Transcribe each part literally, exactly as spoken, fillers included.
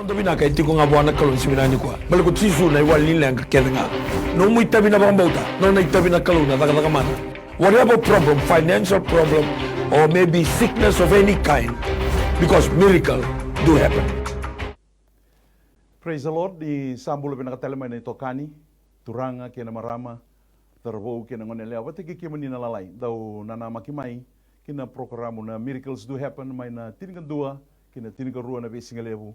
Noda vinaka e tiko ga vua na Kalou ni siga vinaka nikua. Baleta ko Jisu na iwali ni leqa kece ga. Nomu itavi na vakabauta, nona itavi na Kalou na cakacaka mana. Whatever problem, financial problem, or maybe sickness of any kind, because miracle do happen. Praise the Lord. Ni sa bula vinaka tale mai na itokani, turaga kei na marama, cauravou kei na goneyalewa, vata kei kemuni na lalai. Dau nanamaki mai ki na porokaramu na Miracles Do Happen mai na tinikadua ki na tinikarua na veisigalevu.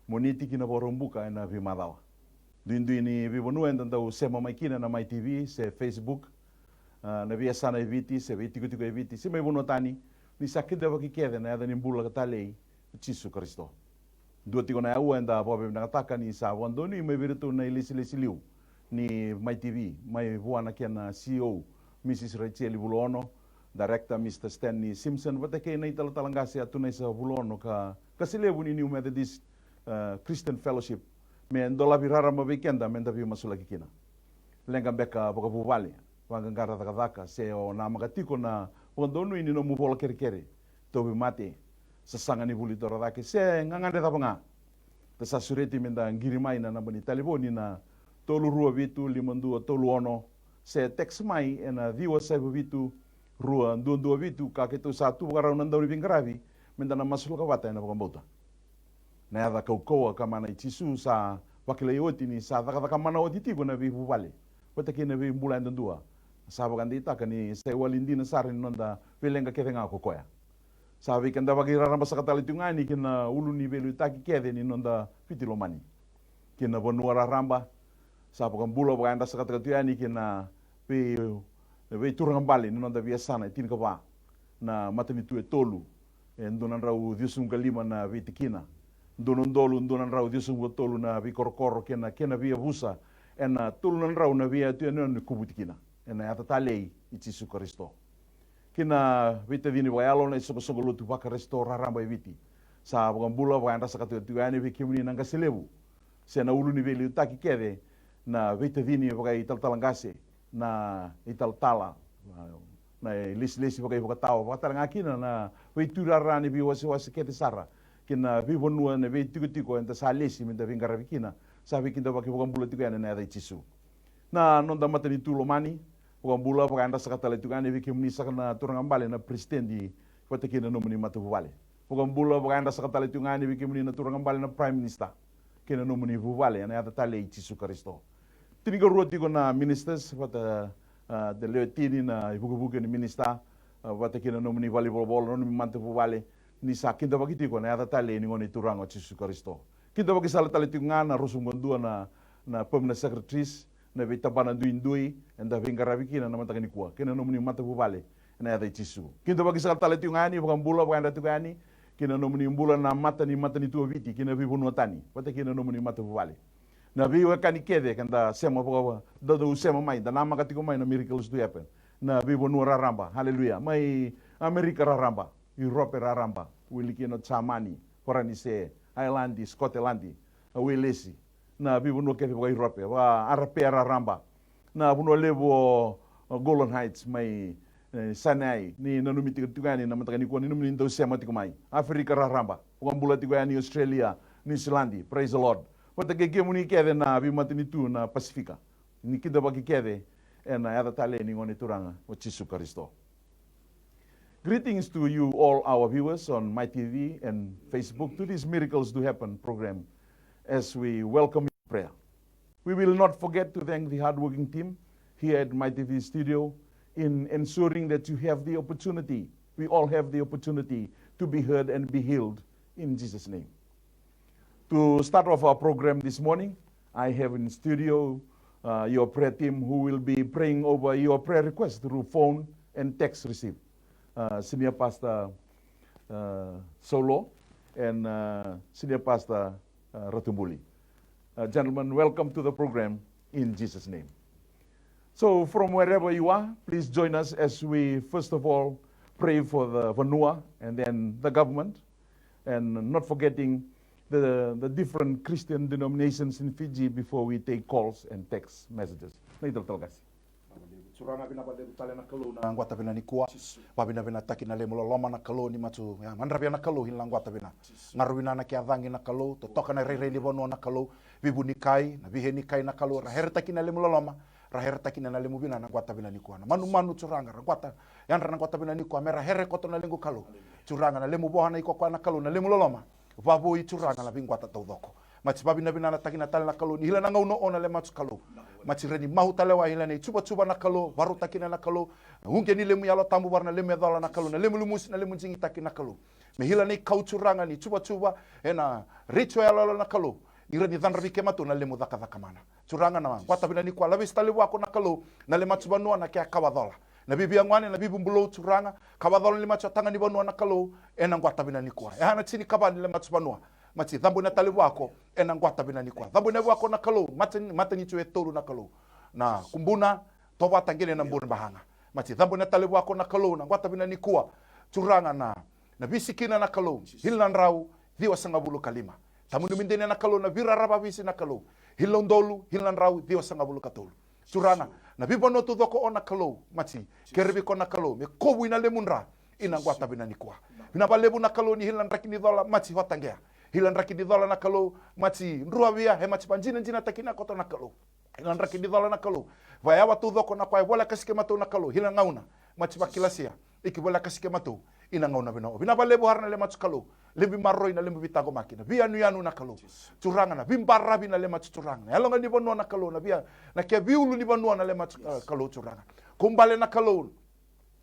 Moniti ki na Vakaraubuka ena veimacawa. Duidui ni veivanua eda dau sema mai kina na Mai T V se Facebook, ah, na veiyasana e Viti se veitikotiko e Viti se mai vanua tani, ni sa kidavaki kece na yaca ni bula ka talei, Jisu Karisito. Dua tiko na aua eda vakavinavinakataka ni sa vakadonui mai vei iratou na ilesilesi liu ni Mai T V, mai vua na kena C E O, Mrs Rachel Vulaono, Director Mr Stanley Simpson, vata kei na italatala qase Atunaisa Vulaono ka qase levu ni New Methodist, eh, Christian Fellowship, me dolavi rarama vei keda meda veimasulaki kina. Leqa beka vakavuvale, vaqaqara cakacaka, se o namaka tiko na vakadonui ni nomu vola kerekere, tauvimate, sasaga ni vuli torocake, se gagadre cava ga. Da sa sureti meda qiri mai na naba ni talevoni na tolu rua vitu lima dua tolu ono, se text mai ena ciwa saiva vitu rua dua dua vitu, ka keitou sa tu vakarau na dauniveiqaravi meda na masulaka vata ena vakabauta. Na yaca kaukauwa ka mana i Jisu sa vakilai oti ni sa cakacaka mana oti tiko na veivuvale vata kei na veibula yadudua. Sa vakadeitaka ni sa iwali dina sara ni noda veileqa kece ga ko koya. Sa veikidavaki raraba saka tale tiko ga yani ki na ulu ni veiliutaki kece ni noda Viti lomani, ki na vanua raraba. Sa vakabula vakayadrasakataka tiko yani ki na vei, na veituraga bale ni noda veiyasana e tinikava, na matanitu e tolu, e dua na drau ciwasagavulu ka lima na veitikina, dua na udolu dua na drau ciwasagavulu ka tolu na veikorokoro kei na kena veiyavusa, ena tolu na drau na veiyatu yanuyanu ni kovuti kina. Ena yaca talei i Jisu Karisito. Ki na veitacini vakayalo na isoqosoqo lotu Vakarisito raraba e Viti. Sa vakabula vakayadrasakataka tiko yani vei kemuni na qase levu, se na ulu ni veiliutaki kece, na veitacini vakaitalatala qase, na italatala, na, na ilesilesi vakaivakatawa, vakatale ga kina na veituirara ni veiwasewase kece sara, ki na veivanua, na veitikotiko eda sa lesi meda veiqaravi kina. Sa veikidavaki vakabula tiko yani ena yaca i Jisu. Na noda matanitu lomani, vakabula vakayadrasaka tale tiko yani vei kemuni saka na turaga bale na peresitedi vata kei na nomuni matavuvale. Vakabula vakayadrasaka tale tiko yani vei kemuni na turaga bale na Prime Minister kei na nomuni vuvale, ena yaca talei i Jisu Karisito. Tinikarua tiko na ministers vata, ah, de lewe tini na ivukevuke ni minister, ah, vata kei na nomuni valenivolavola, na nomuni matavuvale, ni sa kidavaki tiko ena yaca talei ni Gone Turaga o Jisu Karisito. Kidavaki sara tale tiko ga na ruasagavulu ka dua na, na permanent secretaries, na veitabana duidui eda veiqaravi kina na mataka nikua, kei na nomuni matavuvale, ena yaca i Jisu. Kidavaki sara tale tiko ga yani, vakabula vakayadra tiko yani ki na nomuni bula na mata ni matanitu o Viti ki na veivanua tani, vata kei na nomuni matavuvale. Na veiwekani kece ka da sema vaka, da dau sema mai, da namaka tiko mai na Miracles Do Happen, na veivanua raraba, haleluya, mai Amerika raraba, Europe raraba, wili kina o Jamani, Faranise, Ailadi, Scotland, Welesi, na veivanua kece vaka-Europe, vaka-Arapea raraba, na vanua levu o, o Golan Heights mai, eh, Sinai. Ni nanumi tiko tiko yani na mataka nikua ni nomuni dau sema tiko mai. Aferika raraba, vakabula tiko yani Australia, New Zealand, praise the Lord. Vata kei kemuni kece na veimatanitu na Pasifika. Ni kidavaki kece ena yaca talei ni Gone Turaga o Jisu Karisito. Greetings to you all our viewers on Mai T V and Facebook to this Miracles Do Happen program as we welcome you in prayer. We will not forget to thank the hardworking team here at Mai T V studio in ensuring that you have the opportunity, we all have the opportunity to be heard and be healed in Jesus' name. To start off our program this morning, I have in studio, uh, your prayer team who will be praying over your prayer request through phone and text receive. Uh, Senior Pastor, uh, Solo and, uh, Senior Pastor, uh, Ratubuli. Uh, gentlemen, welcome to the program in Jesus' name. So from wherever you are, please join us as we first of all pray for the vanua and then the government, and not forgetting the, the different Christian denominations in Fiji before we take calls and text messages. Na italatala qase. Turaga, vinaka vakalevu tale na Kalou na quata vina nikua. Vavinavinataki na lemu loloma na Kalou ni matu ya madravia na Kalou hila na quata vina. Garu vina na kea cagi na Kalou, totoka na rairai ni vanua na Kalou, vivunikai na vihenikai na Kalou, ra heretaki na lemu loloma, ra heretaki na lemu vina na quata vina nikua. Na manumanu Turaga ra quata, yadra na quata vina nikua, me ra here koto na lequ Kalou. Turaga na lemu voha na ikokoya na Kalou, na lemu loloma. Vavoi Turaga na viquata taucoko. Mati vavinavinanataki na tale na Kalou ni hila na gauna o na le matu Kalou. Mati reni mahu tale wa hila na icuvacuva na Kalou, varautaki na na Kalou. Na uqe ni lemu Yalo Tabu vara na lemu yacola na Kalou, na lemu lumusi na lemu jigitaki na Kalou. Me hila na ikau Turaga ni cuvacuva ena retio yaloyalo na Kalou. Ni reni cadravi kematou na lemu cakacaka mana. Turaga na quata vina nikua lavesi tale vua ko na Kalou na le matu vanua na kea kawacola. Na viviagwane na vivubulou Turaga, kawacola ni matu a taga ni vanua na Kalou, ena quata vina nikua. E a na tini kava ni le matu vanua. Mati cabo ina tale vua ko, ena quata vina nikua. Cabo ina vua ko na Kalou, mata, matanitu e tolu na Kalou. Na Kubuna, Tovata qele na Burebahaga. Mati cabo ina tale vua ko na Kalou, na quata vina nikua. Turaga na, na visikina na Kalou, hila na drau, ciwasagavulu ka lima. Tamu ni midina na Kalou, na virarava visi na Kalou. Hila na udolu, hila na drau, ciwasagavulu ka tolu. Turaga, na vivanua taucoko o na Kalou, mati, kerevi ko na Kalou, me kovu ina lemudra, ina quata vina nikua. Vina valevu na Kalou ni hila na draki ni cola, mati, wataqea. Hila na draki ni cola na Kalou, mati, druavia, he mati, vajinajinataki na koto na Kalou. Hila na draki ni cola na Kalou. Vayawa taucoko na koya e volekasi kematou na Kalou, hila na gauna, mati, vakilasia. Iki volekasi kematou, ina gauna vina o. Vina valevu hara na le matu Kalou. Levu maroi na levu vitaqomaki, na viyanuyanu na Kalou. Turaga na vibaravi na le matu Turaga. Na yaloga ni vanua na Kalou, na via, na kea viulu ni vanua na le matu, uh, Kalou Turaga. Kubale na Kalou,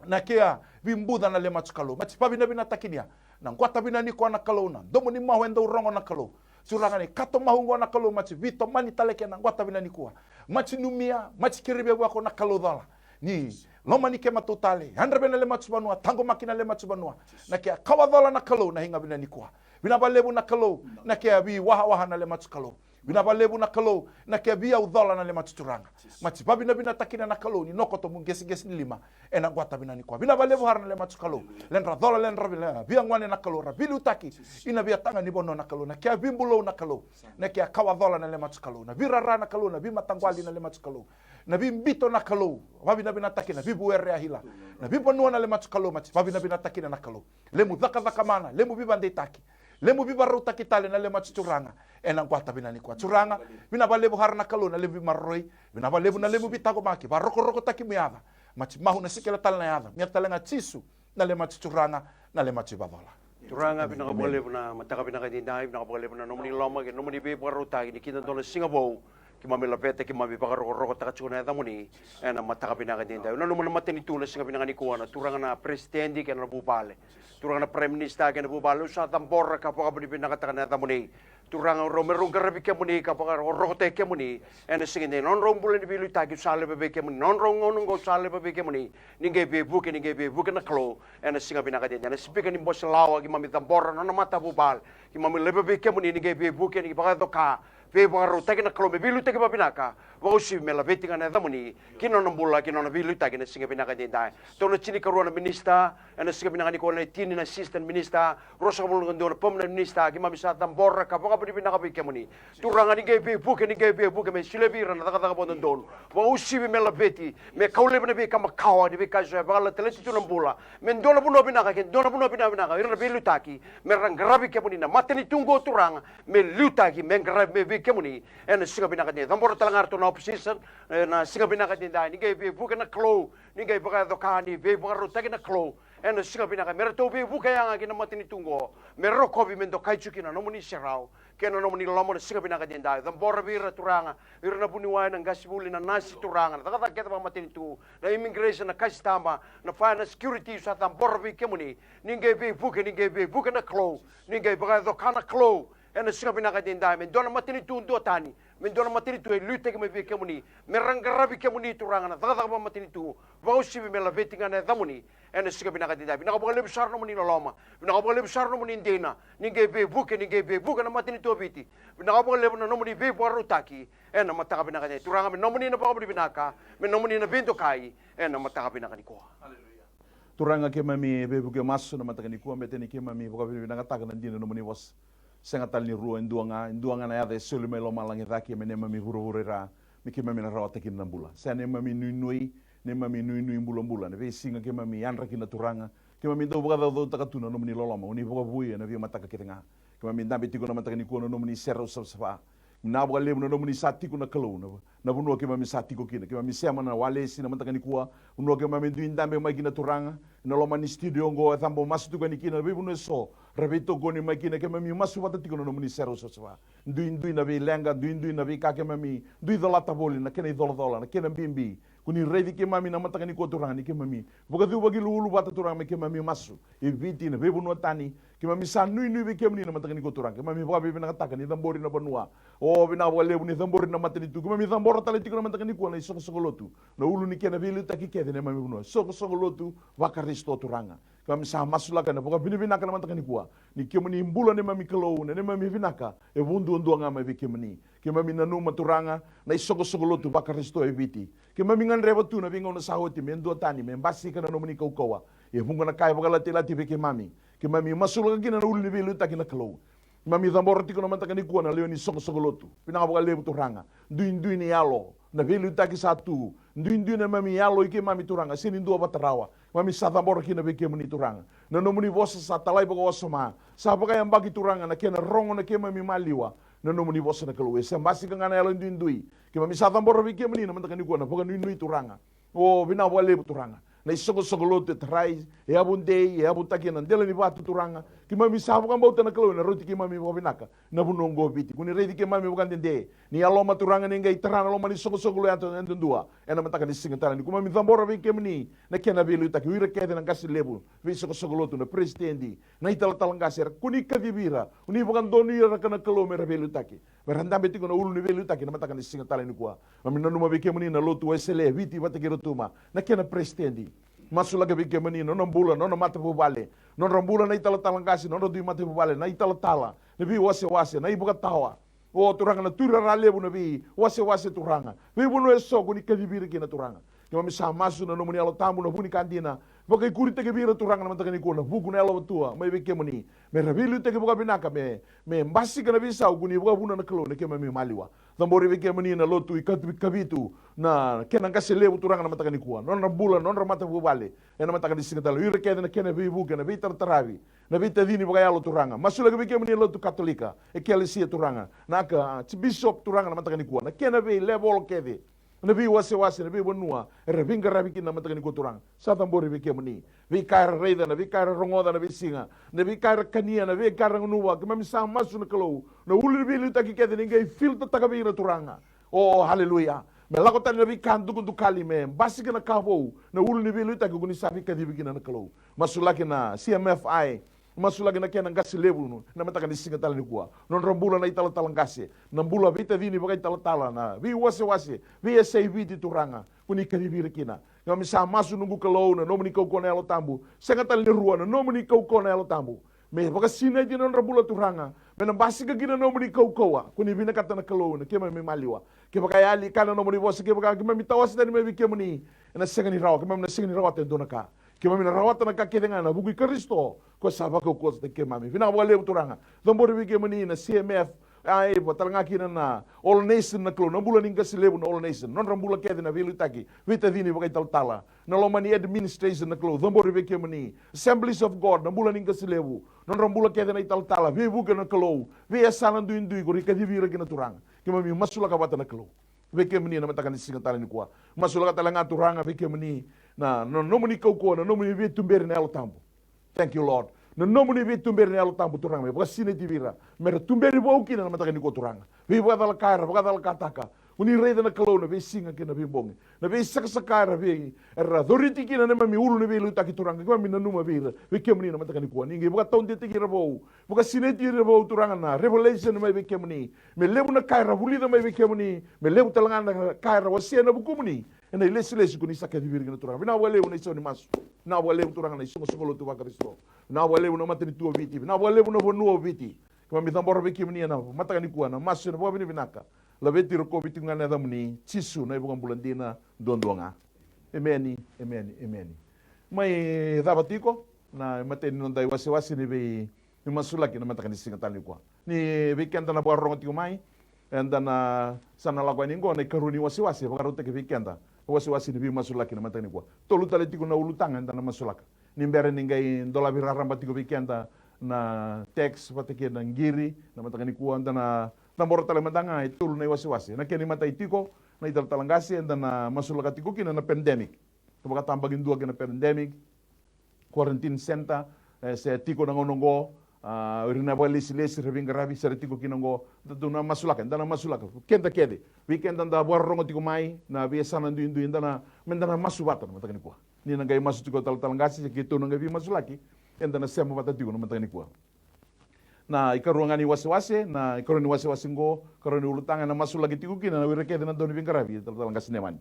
na kea vibuca na le matu Kalou. Mati vavinavinatakinia, na quata vina nikua na Kalou na, domo ni mahu e dau rogo na Kalou. Turaga ni kato mahu qo na Kalou, mati vitomani tale ke na quata vina nikua. Mati numia, mati kerevi vua ko na Kalou cola. Ni lomani kematou tale, yadra vei na le matu vanua, taqomaki na le matu vanua. Na kea kawacola na Kalou na higa vina nikua. Vina valevu na Kalou, na kea viwahawaha na le matu Kalou. Vina valevu na Kalou, na kea viaucola na le matu Turaga. Mati vavinavinatakinia na Kalou, ni nokoto mu qeseqese ni lima. Ena quata vina nikua. Vina valevu hara na le matu Kalou. Ledra cola, ledra vila, viagwane na Kalou, ra viliutaki. Ina viataga ni vanua na Kalou, na kea vibulou na Kalou. Na kea kawacola na le matu Kalou. Na virara na Kalou, na vimataqwali na le matu Kalou. Na vibito na Kalou, vavinavinataki na vivuere a hila. Na vivanua na le matu Kalou, mati, vavinavinatakinia na Kalou. Lemu cakacaka mana, lemu vivadeitaki. Lemu vivarautaki tale na le matu Turaga. Ena quata vina nikua Turaga, vina valevu hara na Kalou na lemu vimaroroi, vina valevu na lemu vitaqomaki, varokorokotaki mu yaca. Mati mahu na sikila tale na yaca, mia tale ga Jisu, na le matu Turaga, na le matu ivacola. Turaga, vinaka vakalevu na mataka vinaka edaidai, vinaka vakalevu na nomuni loma, kei na nomuni veivakarautaki, ni kida dua na siga vou, keimami laveta, keimami vakarokorokotaka tiko na yacamuni, ena mataka vinaka edaidai. Au nanuma na matanitu na siga vinaka nikua, na Turaga na Peresitedi, kei na vuvale. Turaga na Prime Minister, kei na vuvale, au sa cabora ka vakavinavinakataka na yacamuni. Turaga, rau me rau qaravi kemuni, ka vakarokorokotaki kemuni. Ena siga edaidai, nodrau bula ni veiliutaki, au sa laiva vei kemuni. Nodrau gauna oqo, au sa laiva vei kemuni. Ni qai veivuke, ni qai veivuke na Kalou. Ena siga vinaka edaidai, na sipika ni bose lawa, keimami cabora, nona matavuvale. Keimami laiva vei kemuni, ni qai veivuke, ni vakayaco ka. Veivakarautaki na Kalou, me veiliutaki vavinaka. Vakausivi me laveti ga na yacamuni. Ki nona bula, ki nona veiliutaki, na siga vinaka edaidai. Tou na tinikarua na minister, ena siga vinaka nikua na tini na assistant minister, ruasagavulu ka dua na permanent minister, keimami sa cabora ka vakavinavinaka vei kemuni. Turaga ni qai veivuke, ni qai veivuke, me solia vei ira na cakacaka vakadodonu. Vakausivi me laveti, me kau laivi na veika makawa, ni veika eso e vakalatalati tu na bula. Me dua na vanua vinaka, ke dua na vanua vinavinaka, ira na veiliutaki, me ra qaravi kemuni na matanitu oqo Turaga, me liutaki, me qaravi, me vei kemuni. Ena siga vinaka edaidai, cabora tale ga ratou na opposition, ena siga vinaka edaidai, ni qai veivuke na Kalou, ni qai vakayaco ka ni veivakarautaki na Kalou. Ena siga vinaka, me ratou veivuke yaga ki na matanitu oqo, me rokovi me dokai tiko kina na nomuni serau, kei na nomuni loma na siga vinaka edaidai. Cabora vei ira Turaga, ira na vuniwai, na qasenivuli, na nasi Turaga, na cakacaka kece vakamatanitu, na immigration, na kasitama, na fire, na security, sa cabora vei kemuni. Ni qai veivuke, ni qai veivuke na Kalou, ni qai vakayaco ka na Kalou. Ena siga vinaka edaidai, me dua na matanitu duatani, me dua na matanitu e liutaki mai vei kemuni, me ra qaravi kemuni Turaga na cakacaka vakamatanitu, vakausivi me laveti ga na yacamuni. Ena siga vinaka edaidai, vinaka vakalevu sara nomuni loloma, vinaka vakalevu sara nomuni dina, ni qai veivuke, ni qai veivuke na matanitu o Viti, vinaka vakalevu na nomuni veivakarautaki. Ena mataka vinaka edaidai Turaga, me nomuni na vakavinavinaka, me nomuni na veidokai, ena mataka vinaka nikua. Turaga keimami veivuke masu na mataka nikua, me tini keimami vakavinavinakataka na dina na nomuni vosa. Sega tale ni rua, e dua ga, e dua ga na yaca e soli mai lomalagi cake me neimami vuravura i ra, me keimami na rawata kina na bula. Sega neimami nuinui, neimami nuinui bulabula, na veisiga keimami yadra kina Turaga. Keimami dau vakacaucautaka tu na nomuni loloma, oni vakavouya na veimataka kece ga. Keimami dabe tiko na mataka nikua na nomuni serau savasava. Vinaka vakalevu na nomuni sa tiko na Kalou, na, na vanua keimami sa tiko kina. Keimami sema na walesi na mataka nikua, vanua keimami dui dabe mai kina Turaga. Na loma ni studio oqo e cabo masu tiko yani kina na veivanua eso ra veitokoni mai kina, keimami masu vata tiko na nomuni serau savasava. Duidui na veileqa, duidui na veika keimami dui colata voli, na kena icolacola, na kena bibi. Ko ni raici keimami na mataka nikua Turaga ni keimami vakacuvaki lulu vata Turaga me keimami masu e Viti, na veivanua tani. Keimami sa nuinui vei kemuni na mataka nikua Turaga, keimami vakavinavinakataka ni cabori na vanua. O, vinaka vakalevu ni cabori na matanitu. Keimami cabora tale tiko na mataka nikua na isoqosoqo lotu, na ulu ni kena veiliutaki kece na neimami vanua, soqosoqo lotu vaKarisito Turaga. Keimami sa masulaka na vakavinavinaka na mataka nikua ni kemuni bula neimami Kalou, na neimami vinaka e vu duadua ga mai vei kemuni. Keimami nanuma Turaga na isoqosoqo lotu vaKarisito e Viti. Keimami gadreva tu na veigauna sa oti me dua tani, me basika na nomuni kaukauwa. E vuqa na ka e vakalatilati vei keimami. Keimami masulaka kina na ulu ni veiliutaki na Kalou. Keimami cabora tiko na mataka nikua na lewe ni soqosoqo lotu. Vinaka vakalevu Turaga. Duidui ni yalo, na veiliutaki sa tu. Duidui na neimami yalo i keimami Turaga, sega ni dua vata rawa. Keimami sa cabora kina vei kemuni Turaga. Na nomuni vosa sa talai vakawasoma, sa vakayabaki Turaga na kena rogo na keimami maliwa. Na nomuni vosa na Kalou, e se basika ga na yalo duidui. Keimami sa cabora vei kemuni na mataka nikua na vakanuinui Turaga. O, vinaka vakalevu Turaga. Na isoqosoqo lotu e tarai, e yavudei, e yavutaki ena dela ni vatu Turaga. Keimami sa vakabauta na Kalou ena rauti keimami vakavinaka na vanua oqo o Viti. Ko ni raici keimami vakadede, ni yaloma Turaga ni qai tara na loma ni soqosoqo lotu yadudua ena mataka ni siga tale nikua. Keimami cabora vei kemuni na kena veiliutaki, o ira kece na qase levu, veisoqosoqo lotu, na peresitedi, na italatala qase, era ko ni kacivi ira, o ni vakadonui ira ka na Kalou me ra veiliutaki, me ra dabe tiko na ulu ni veiliutaki na mataka ni siga tale nikua. Keimami nanuma vei kemuni na lotu Wesele e Viti vata kei Rotuma, na kena peresitedi. Masulaka vei kemuni na nona bula, na nona matavuvale, nodra bula na italatala qase, nodra dui matavuvale, na italatala, na veiwasewase, na ivakatawa. O Turaga, na tuirara levu, na veiwasewase Turaga, veivanua eso ko ni kacivi ira kina Turaga. Keimami sa masu na nomuni Yalo Tabu, na vu ni ka dina, vakaikuritaki vei ira Turaga na mataka nikua na vuku, na yalovatua mai vei kemuni, me ra veiliutaki vakavinaka, me, me basika na veisau ko ni vakavuna na Kalou na keimami maliwa. Cabori vei kemuni na lotu i Kavitu, na kena qase levu Turaga na mataka nikua, nodra bula, nodra matavuvale ena mataka ni siga tale, o ira kece na kena veivuke, na veitarataravi, na veitacini vakayalo Turaga. Masulaki vei kemuni na lotu Katolika, Ekelesia Turaga, na Archbishop Turaga na mataka nikua, na kena veilevolo kece, na veiwasewase, na veivanua era veiqaravi kina na mataka nikua Turaga. Sa cabori vei kemuni, veika era raica, na veika era rogoca na veisiga, na veika era kania, na veika era gunuva. Keimami sa masu na Kalou, na ulu ni veiliutaki kece ni qai filtataka vei ira Turaga. O, haleluya. Me lako tani na veika dukadukali, me basika na ka vou, na ulu ni veiliutaki ko ni sa veikacivi kina na Kalou. Masulaki na C M F I, masulaki na kena qase levu na mataka ni siga tale nikua, nodra bula na italatala qase, na bula veitacini vakaitalatala, na veiwasewase, veiyasai Viti Turaga, ko ni kacivi ira kina. Keimami sa masu noqu Kalou na nomuni kaukauwa na Yalo Tabu, sega tale ni rua, na nomuni kaukauwa na Yalo Tabu, me vakasinaiti na nodra bula Turaga, me na basika kina na nomuni kaukauwa ko ni vinakata na Kalou na keimami maliwa. Kevaka e yali kaya na nomuni vosa, kevaka keimami tawase tani mai vei kemuni ena sega ni rawa, keimami na sega ni rawata e dua na ka. Keimami na rawata na ka kece ga ena vuku i Karisito ko sa vakaukauwataki keimami. Vinaka vakalevu Turaga. Cabori vei kemuni na C M F, a, e vaka tale ga kina na All Nation na Kalou, na bula ni qase levu na All Nation, nodra bula kece na veiliutaki, veitacini vakaitalatala, na loma ni administration na Kalou, cabori vei kemuni. Assemblies of God, na bula ni qase levu, nodra bula kece na italatala, veivuke na Kalou, veiyasana duidui ko ni kacivi ira kina Turaga. Keimami masulaka vata na Kalou vei kemuni na mataka ni siga tale nikua. Masulaka tale ga Turaga vei kemuni na, na nomuni kaukauwa, na nomuni veituberi na Yalo Tabu. Thank you, Lord. Na nomuni veituberi na Yalo Tabu Turaga, me vakasinaiti vei ira, me ra tuberi vou kina na mataka nikua Turaga. Veivakacalaka era vakacalakataka, ko ni raica na Kalou na veisiga kei na veibogi, na veisakasaka era vei, era coriti kina na neimami ulu ni veiliutaki Turaga. Keimami nanuma vei ira, vei kemuni na mataka nikua, ni qai vakataudeitaki ira vou, vakasinaiti ira vou Turaga na revelation mai vei kemuni. Me levu na ka era vulica mai vei kemuni, me levu tale ga na ka era wasea ena vukumuni ena ilesilesi ko ni sa kacivi ira kina Turaga. Vinaka vakalevu na isau ni masu. Vinaka vakalevu Turaga na isoqosoqo lotu vaKarisito. Vinaka vakalevu na matanitu o Viti. Vinaka vakalevu na vanua o Viti. Keimami cabora vei kemuni ena mataka nikua na masu ena vakavinavinaka. Laveti rokovi tiko ga na yacamuni Jisu na iVakabula dina duadua ga. Emeni, emeni, emeni. Mai cava tiko na imatai ni noda iwasewase ni vei, ni masulaki na mataka ni siga tale nikua. Ni vei keda na vakarorogo tiko mai, Eda na sa na lako yani qo na ikarua ni wasewase e vakarautaki vei keda. Wasewase ni veimasulaki na mataka nikua. Tolu tale tiko na ulutaga eda na masulaka. Ni bera ni qai dolavi raraba tiko vei keda na tax vata kei na qiri na mataka nikua, eda na cabora tale mada ga e tolu na iwasewase. Na kena imatai tiko na italatala qase eda na masulaka tiko kina na pandemic. Vakatabakidua kei na pandemic, quarantine center, e, se tiko na gauna oqo, a, ira na vakalesilesi ra veiqaravi se ra tiko kina oqo, da tu na masulaka, da na masulaka. Keda kece, vei keda da vakarorogo tiko mai na veiyasana duidui, da na, me da na masu vata na mataka nikua. Ni na qai masu tiko talatala qase, se keitou na qai veimasulaki, eda na sema vata tiko na mataka nikua. Na ikarua ga ni wasewase, na ikarua ni wasewase qo, karua ni ulutaga na masulaki tiko kina na wira kece na dau ni veiqaravi, talatala qase Nemani.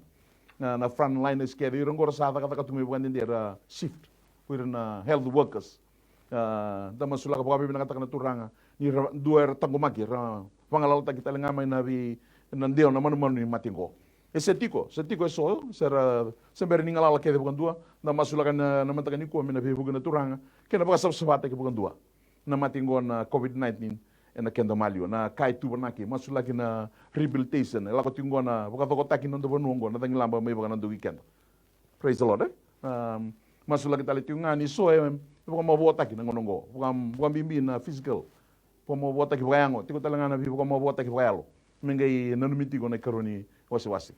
Na, na front liners kece, ira qo ra sa cakacaka tu mai vakadede ra shift, ko ira na health workers. A, da masulaka vakavinavinakataka na Turaga ni ra dua era taqomaki, ra vagalalataki tale ga mai na vei, na deo na manumanu ni mate qo. E se tiko, se tiko e so, se ra, se bera ni galala kece vakadua, da masulaka na, na mataka nikua me na veivuke na Turaga, kei na vakasavasavataki vakadua na mate qo na COVID nineteen ena keda maliwa. Na ka e tuvanaki, masulaki na rehabilitation, e lako tiko qo na vakacokotaki na noda vanua qo, na cagilaba mai vakanadau i keda. Praise the Lord, e? Um, masulaki tale tiko ga ni so e vakamavoataki na gauna oqo, vaka, vakabibi na physical, vakamavoataki vakayago, tiko tale ga na veivakamavoataki vakayalo. Me qai nanumi tiko na ikarua ni wasewase.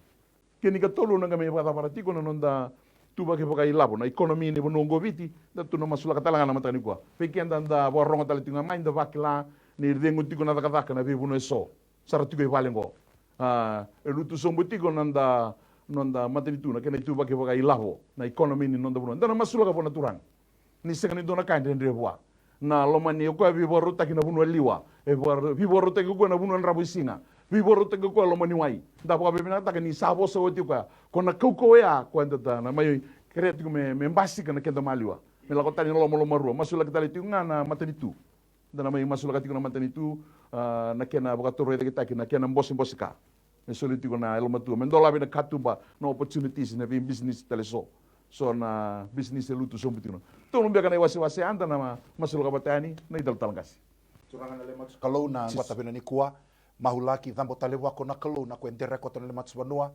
Kei na ikatolu na qai mai vakacavara tiko na noda tuvaki vakailavo, na economy ni vanua oqo Viti, da tu na masulaka tale ga na mataka nikua. Vei keda da vakarorogo tale tiko ga mai, da vakila ni cegu tiko na cakacaka na veivanua e so. Sa ra tiko i vale qo. A, e lutu sobu tiko na noda, noda matanitu, na kena ituvaki vakailavo, na economy ni noda vanua. Da na masulaka vua na Turaga. Ni sega ni dua na ka e dredre vua. Na lomani o koya veivakarautaki na vanua liwa. E vakara-, veivakarautaki o koya na vanua dravu i siga. Veivakarautaki o koya lomani wai. Da vakavinavinakataka ni sa vosa oti o koya. Ko na kaukauwa ya, ko eda ta na mai kerea tiko me, me basika na keda maliwa. Me lako tani na lomalomarua. Masulaki tale tiko ga na matanitu. Da na mai masulaka tiko na matanitu, a, na kena vakatorocaketaki na kena bosebose ka. Me soli tiko na yalomatua. Me dolavi na katuba, na opportunities, na veibisinisi tale so. So na bisinisi e lutu sobu tiko. Tolu beka na iwasewase eda na ma-, masulaka vata yani, na italatala qase. Turaga na Kalou na guata vina nikua, mahulaki, cabo tale vua ko na Kalou, na ko e dere koto na le matu vanua,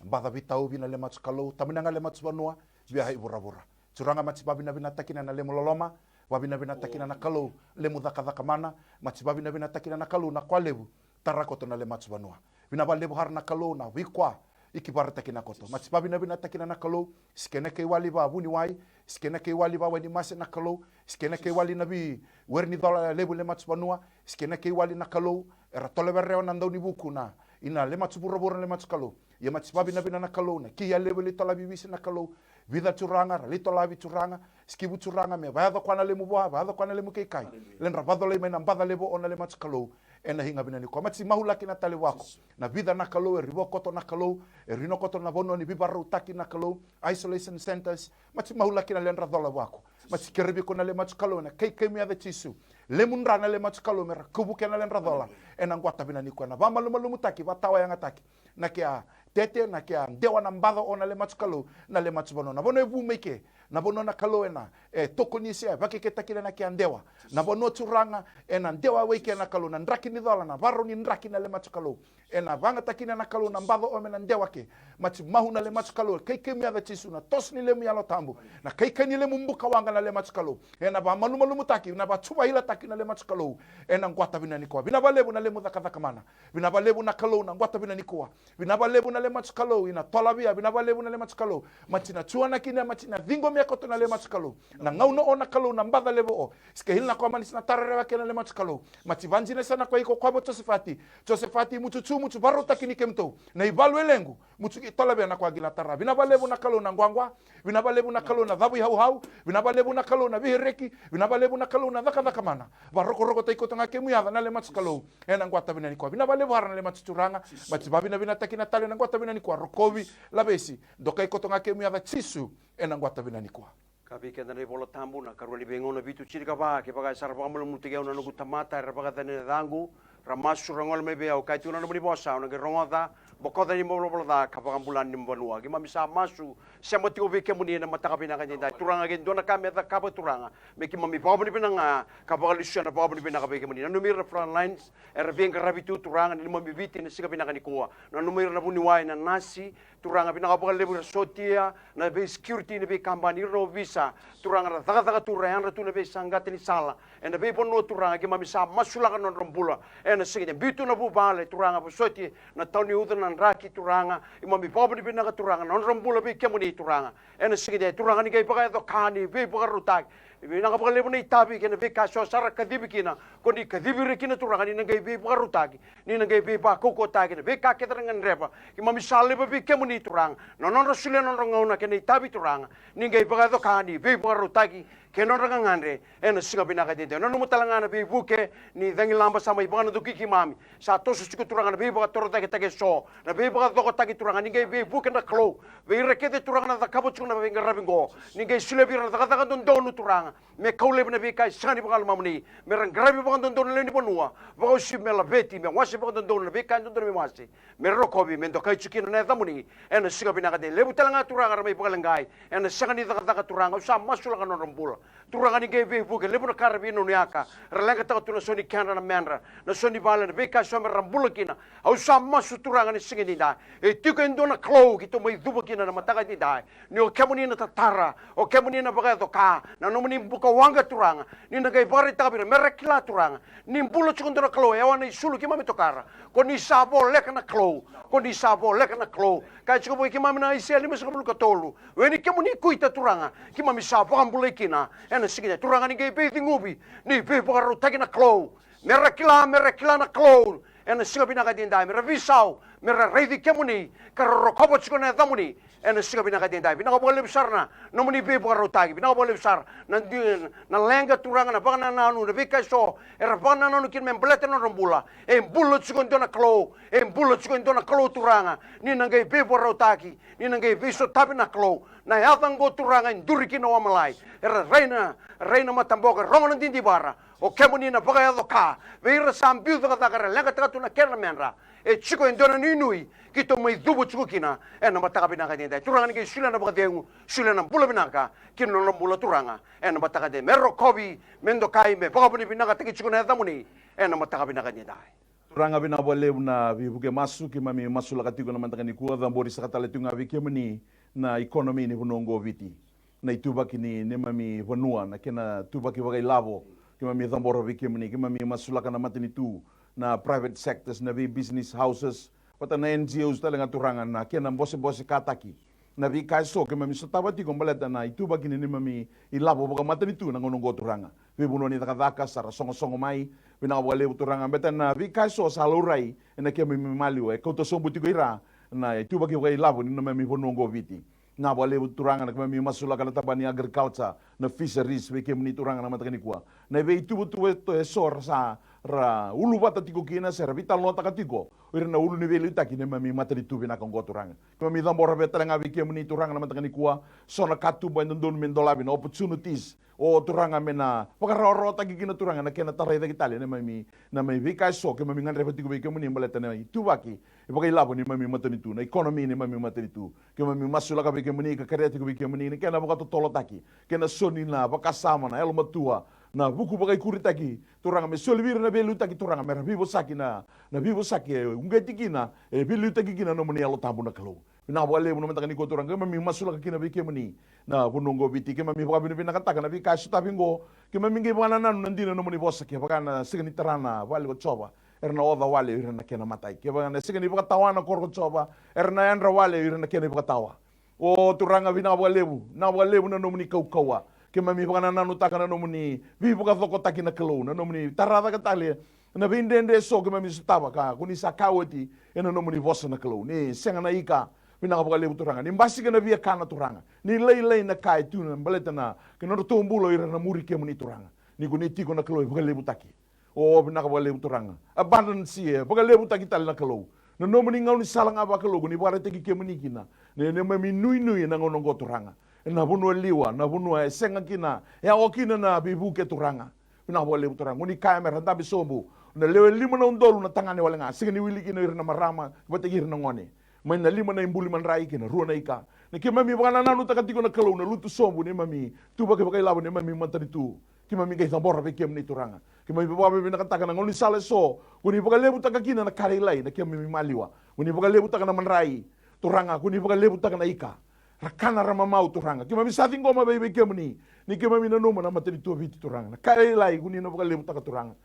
baca vitauvi na le matu Kalou, tamina ga le matu vanua, via hai vuravura. Turaga, mati vavinavinataki na lemu loloma, vavinavinataki na Kalou, lemu cakacaka mana, mati vavinavinataki na Kalou, na koa levu, tara koto na le matu vanua. Vinava levu hara na Kalou, na vikua, iki varataki na koto. Mati vavinavinataki na Kalou, sikena kei wali va vuniwai, sikena kei wali va wai ni mase na Kalou, sikena kei wali na vi, weri ni cola levu le matu vanua, sikena kei wali na Kalou, era toleverewa na dau ni vuku na, ina le matu vuravura na le matu Kalou. Ia mati vavinavina na Kalou, na kei a levu e leitolavi visi na Kalou. Vica Turaga, ra leitolavi Turaga, sikivu Turaga, me vayaco koa na lemu vua, vayaco koa na lemu keikai. Aleluya. Ledra vacolai mai na baca levu o na le matu Kalou. Ena higa vina nikua. Mati mahulaki na tale vua ko. Na vica na Kalou, e rivo koto na Kalou, e rino koto na vanua ni vivarautaki na Kalou, isolation centers, mati mahulaki na ledra cola vua ko. Mati kerevi ko na le matu Kalou, ena kei kei miyaca Jisu. Lemudra na le matu Kalou, mera kuvu kei na ledra cola. Ena guata vina nikua, na vamalumalumutaki, vatawayagataki. Na kea tete, na kea dewa na baca o na le matu Kalou, na le matu vanua. Na vanua e vu mai ke, na vanua na Kalou ena, e tokoni se, e vakeketaki na kea dewa. Na vanua Turaga, ena dewa wai ke na Kalou, na draki ni cola, na varau ni draki na le matu Kalou. Ena vagataki na Kalou, na baca o me na dewa ke. Mati mahu na le matu Kalou, kei kei miyaca Jisu, na toso ni lemu Yalo Tabu. Na kei kei ni lemu buka waqa na le matu Kalou. Ena vamalumalumutaki, na vatuvailataki na le matu Kalou. Ena guata vina nikua. Vinava levu na lemu cakacaka mana. Vinava levu na Kalou na guata vina nikua. Vinava levu na le matu Kalou, ina tolavia, vinava levu na le matu Kalou. Mati na tuanakina, mati na ciqomia koto na le matu Kalou. Na gauna o na Kalou, na baca levu o. Sike hili na koa mani sina tararewa kei na le matu Kalou. Mati vajinesa na koa iko koa vo Josefati. Josefati mutu tu, mutu varautaki ni kemitou. Na ivalu e lequ, mutu ki tolavia na koa gila tara. Vinava levu na Kalou na guagua. Vinava levu na Kalou na cavu i hauhau. Vinava levu na Kalou na vihereki. Vinava levu na Kalou na cakacaka mana. Varokorokotaki koto ga kemu yaca na le matu Kalou. Ena guata vina nikua. Vinava levu hara na le matu Turaga. Mati vavinavinataki na tale na guata vina nikua. Rokovi, lavesi. Dokai koto ga kemu yaca Jisu. Ena guata vina nikua. Ka vei keda na iVola Tabu, na karua ni Veigauna vitu tinikava, kevaka e sa ra vakamalumalumutaki au na noqu tamata era vakayacani na yacaqu, Ra masu, ra gole mai vei au, kaya tiko na nomuni vosa, au na qai rogoca, bokoca na neimami ivalavala ca ka vakabula na neimami vanua. Keimami sa masu, sema tiko vei kemuni ena mataka vinaka edaidai. Turaga, ke dua na ka me cakava, Turaga, me keimami vakavinavinaka ga ka vakalesuya na vakavinavinaka vei kemuni. Nanumi ira na front lines era veiqaravi tu, Turaga, ni neimami Viti ena siga vinaka nikua. Nanumi ira na vuniwai, na nasi, Turaga, vinaka vakalevu, era sotia na veisecurity, na veikabani, ira na ovisa, Turaga, ra cakacaka tu, ra yadra tu na veisaqata ni sala ena veivanua, Turaga, keimami sa masulaka na nodra bula ena siga edaidai. Biu tu na vuvale, Turaga, vosoti na tauni uca, na draki, Turaga, keimami vakavinavinaka, Turaga, na nodra bula vei kemuni, Turaga, ena siga edaidai. Turaga, ni qai vakayaco ka ni veivakarautaki. Vinaka vakalevu na itavi kei na veika eso sa ra kacivi kina, ko ni kacivi ira kina, Turaga, ni na qai veivakarautaki, ni na qai veivakaukauwataki, na veika kece ra gadreva. Keimami sa laiva vei kemuni, Turaga, na nodra solia na nodra gauna kei na itavi, Turaga, ni qai vakayaco ka ni veivakarautaki kei na nodra gagadre ena siga vinaka edaidai. Nanuma tale ga na veivuke ni cagilaba sa mai vakanaduki keimami. Sa toso tiko, Turaga, na veivakatorocaketaki eso, na veivakacokotaki, Turaga, ni qai veivuke na Kalou vei ira kece, Turaga, na cakava tiko na veiqaravi oqo. Ni qai solia vei ira na cakacaka dodonu, Turaga, me kau laivi na veika e sega ni vaka na lomamuni, me ra qaravi vakadodonu na lewe ni vanua, vakauasivi me laveti, me wase vakadodonu na veika e dodonu me wase, me rokovi, me dokai tiko kina na yacamuni ena siga vinaka edaidai. Levu tale ga, Turaga, ra mai vakaleqai ena sega ni cakacaka, Turaga, au sa masulaka na nodra bula. Turaga, ni qai veivuke, levu na ka ra veinanuyaka, ra leqataka tu na so ni kedra, na medra, na so ni vale, na veika eso me ra bula kina. Au sa masu, Turaga, ena siga edaidai, e tiko e dua na Kalou keitou mai cuva kina ena mataka edaidai. Ni o kemuni na tatara, o kemuni na vakayaco ka, na nomuni buka waqa, Turaga, ni na qai vakaraitaka vei ira me ra kila, Turaga, ni bula tiko e dua na Kalou e yawa na isulu keimami tokara. Ko ni sa voleka na Kalou, ko ni sa voleka na Kalou. Kaya tiko vei keimami na Aisea limasagavulu ka tolu, o ni kemuni Kuita, Turaga, keimami sa vakabulai kina ena siga edaidai. Turaga, ni qai veiciqomi, ni veivakarautaki na Kalou. Me ra kila, me ra kila na Kalou ena siga vinaka edaidai, me ra veisau, me ra raici kemuni, ka ra rokova tiko na yacamuni ena siga vinaka edaidai. Vinaka vakalevu sara na nomuni veivakarautaki, vinaka vakalevu sara na di-, na leqa, Turaga, na vakanananu, na veika eso era vakanananu kina me baleta na nodra bula. E bula tiko e dua na Kalou, e bula tiko e dua na Kalou, Turaga, ni na qai veivakarautaki, ni na qai veisotavi na Kalou. Na yaca oqo, Turaga, e duri kina o Amalai, era rai na, rai na mataboko, e rogo na didivara. O kemuni na vakayaco ka vei ira sa biu cakacaka, era leqataka tu na kedra, na medra. E tiko e dua na nuinui keitou mai cuva tiko kina ena mataka vinaka edaidai. Turaga, ni qai solia na vakacegu, solia na bula vinaka ki na nodra bula, Turaga, ena mataka edaidai, me rokovi, me dokai, me vakavinavinakataki tiko na yacamuni ena mataka vinaka edaidai. Turaga, vinaka vakalevu na veivuke masu keimami masulaka tiko ena mataka nikua. Cabori saka tale tiko ga vei kemuni na economy ni vanua oqo o Viti, na ituvaki ni neimami vanua, na kena tuvaki vakailavo. Keimami cabora vei kemuni, keimami masulaka na matanitu, na private sectors, na vei business houses, vata na N G Os tale ga, Turaga, na kena bosebose kataki. Na veika eso keimami sotava tiko baleta na ituvaki ni neimami ilavo vakamatanitu na gauna oqo, Turaga. Veivanua ni cakacaka sa ra sogosogo mai. Vinaka vakalevu, Turaga, baleta na veika eso sa laurai ena keimami maliwa, e kauta sobu tiko i ra na ituvaki vakailavo ni neimami vanua oqo o Viti. Vinaka vakalevu, Turaga, na keimami masulaka na tabana ni agriculture, na fisheries, vei kemuni, Turaga, na mataka nikua. Na veituvatuva eso ra sa ra uluvata tiko kina se ra veitalanoataka tiko o ira na ulu ni veiliutaki ni neimami matanitu vinaka oqo, Turaga. Keimami cabora vei, tale ga vei kemuni, Turaga, na mataka nikua, so na katuba e dodonu me dolavi, na opportunities, o Turaga, me na vakarawarawataki kina, Turaga, na kena tarai cake tale na neimami, na neimami veika eso keimami gadreva tiko vei kemuni baleta na ituvaki vakailavo ni neimami matanitu, na economy ni neimami matanitu. Keimami masulaka vei kemuni ka kerea tiko vei kemuni na kena vakatotolotaki, kei na so ni na vakasama, na yalomatua, na vuku vakaikuritaki, Turaga, me soli vei ira na veiliutaki, Turaga, me ra veivosaki na, na veivosaki e uqeti kina, e veiliutaki kina na nomuni Yalo Tabu na Kalou. Vinaka vakalevu na mataka nikua, Turaga, keimami masulaka kina vei kemuni na vanua oqo o Viti. Keimami vakavinavinakataka na veika e sotavi oqo. Keimami qai vakanananu na dina na nomuni vosa, kevaka na sega ni tara na vale ko Jiova, era na oca wale o ira na kena imatai. Kevaka na sega ni vakatawa na koro ko Jiova, era na yadra wale o ira na kena ivakatawa. O Turaga, vinaka vakalevu, vinaka vakalevu na nomuni kaukauwa. Keimami vakanananutaka na nomuni veivakacokotaki na Kalou, na nomuni tara cake tale na veidredre eso keimami sotava, ka ko ni sa kaya oti ena nomuni vosa na Kalou, ni sega na ika. Vinaka vakalevu, Turaga, ni basika na viakana, Turaga, ni lailai na ka e tu na baleta na, kei na nodratou bula o ira na muri kemuni, Turaga. Ni ko ni tiko na Kalou e vakalevutaki. O, vinaka vakalevu, Turaga. Abundance e vakalevutaki tale na Kalou. Na nomuni gaunisala ga vakalou ko ni vakaraitaki kemuni kina. Na neimami nuinui ena gauna oqo, Turaga, ena vanua liwa, na vanua e sega kina, e yawa kina na veivuke, Turaga. Vinaka vakalevu, Turaga, ko ni kaya me ra dabe sobu Na lewe lima na udolu na tagane wale ga, sega ni wili kina ira na marama vata kei ira na gone. Mai na lima na ibuli madrai kei na rua na ika. Na keimami vakanananutaka tiko na Kalou na lutu sobu neimami tuvaki vakailavo, neimami matanitu. Keimami qai cabora vei kemuni Turaga. Keimami vakavinavinakataka na gaunisala eso ko ni vakalevutaka kina na ka lailai na keimami maliwa. Ko ni vakalevutaka na madrai, Turaga, ko ni vakalevutaka na ika. Ra kana ra mamau Turaga. Keimami sa ciqoma vei, vei kemuni. Ni keimami nanuma na matanitu o Viti Turaga, na ka lailai ko ni na vakalevutaka Turaga.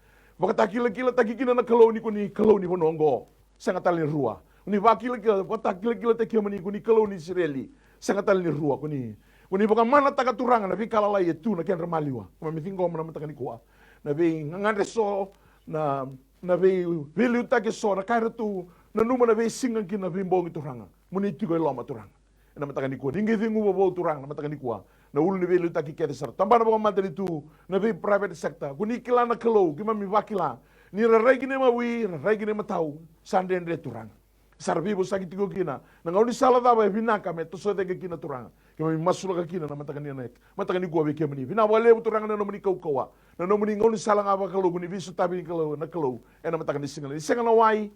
Vakatakilakilataki kina na Kalou ni ko ni Kalou ni vanua oqo. Sega tale ni rua. Ko ni vakilakila, vakatakilakilataki kemuni ko ni Kalou ni Isireli. Sega tale ni rua. Ko ni, ko ni vakamanataka Turaga na veika lalai e tu na kedra maliwa. Keimami ciqoma na mataka nikua na veigagadre so, na, na vei, veiliutaki so, na ka era tu nanuma na veisiga kina veibogi Turaga. Mo ni tiko e loma Turaga. Ena mataka nikua ni qai ceguva vou Turaga na mataka nikua na ulu ni veiliutaki kece sara, tabana vakamatanitu, na vei private sector. Ko ni kila na Kalou, keimami vakila ni ra rai ki na imawi, ra rai ki na imatau, sa dredre Turaga. Sa ra veivosaki tiko kina na gaunisala cava e vinaka me toso cake kina Turaga. Keimami masulaka kina na mataka ni, na mataka nikua vei kemuni. Vinaka vakalevu Turaga na nomuni kaukauwa, na nomuni gaunisala ga vakalou ko ni veisotavi ni Kalou, na Kalou, ena mataka ni siga ni sega na wai.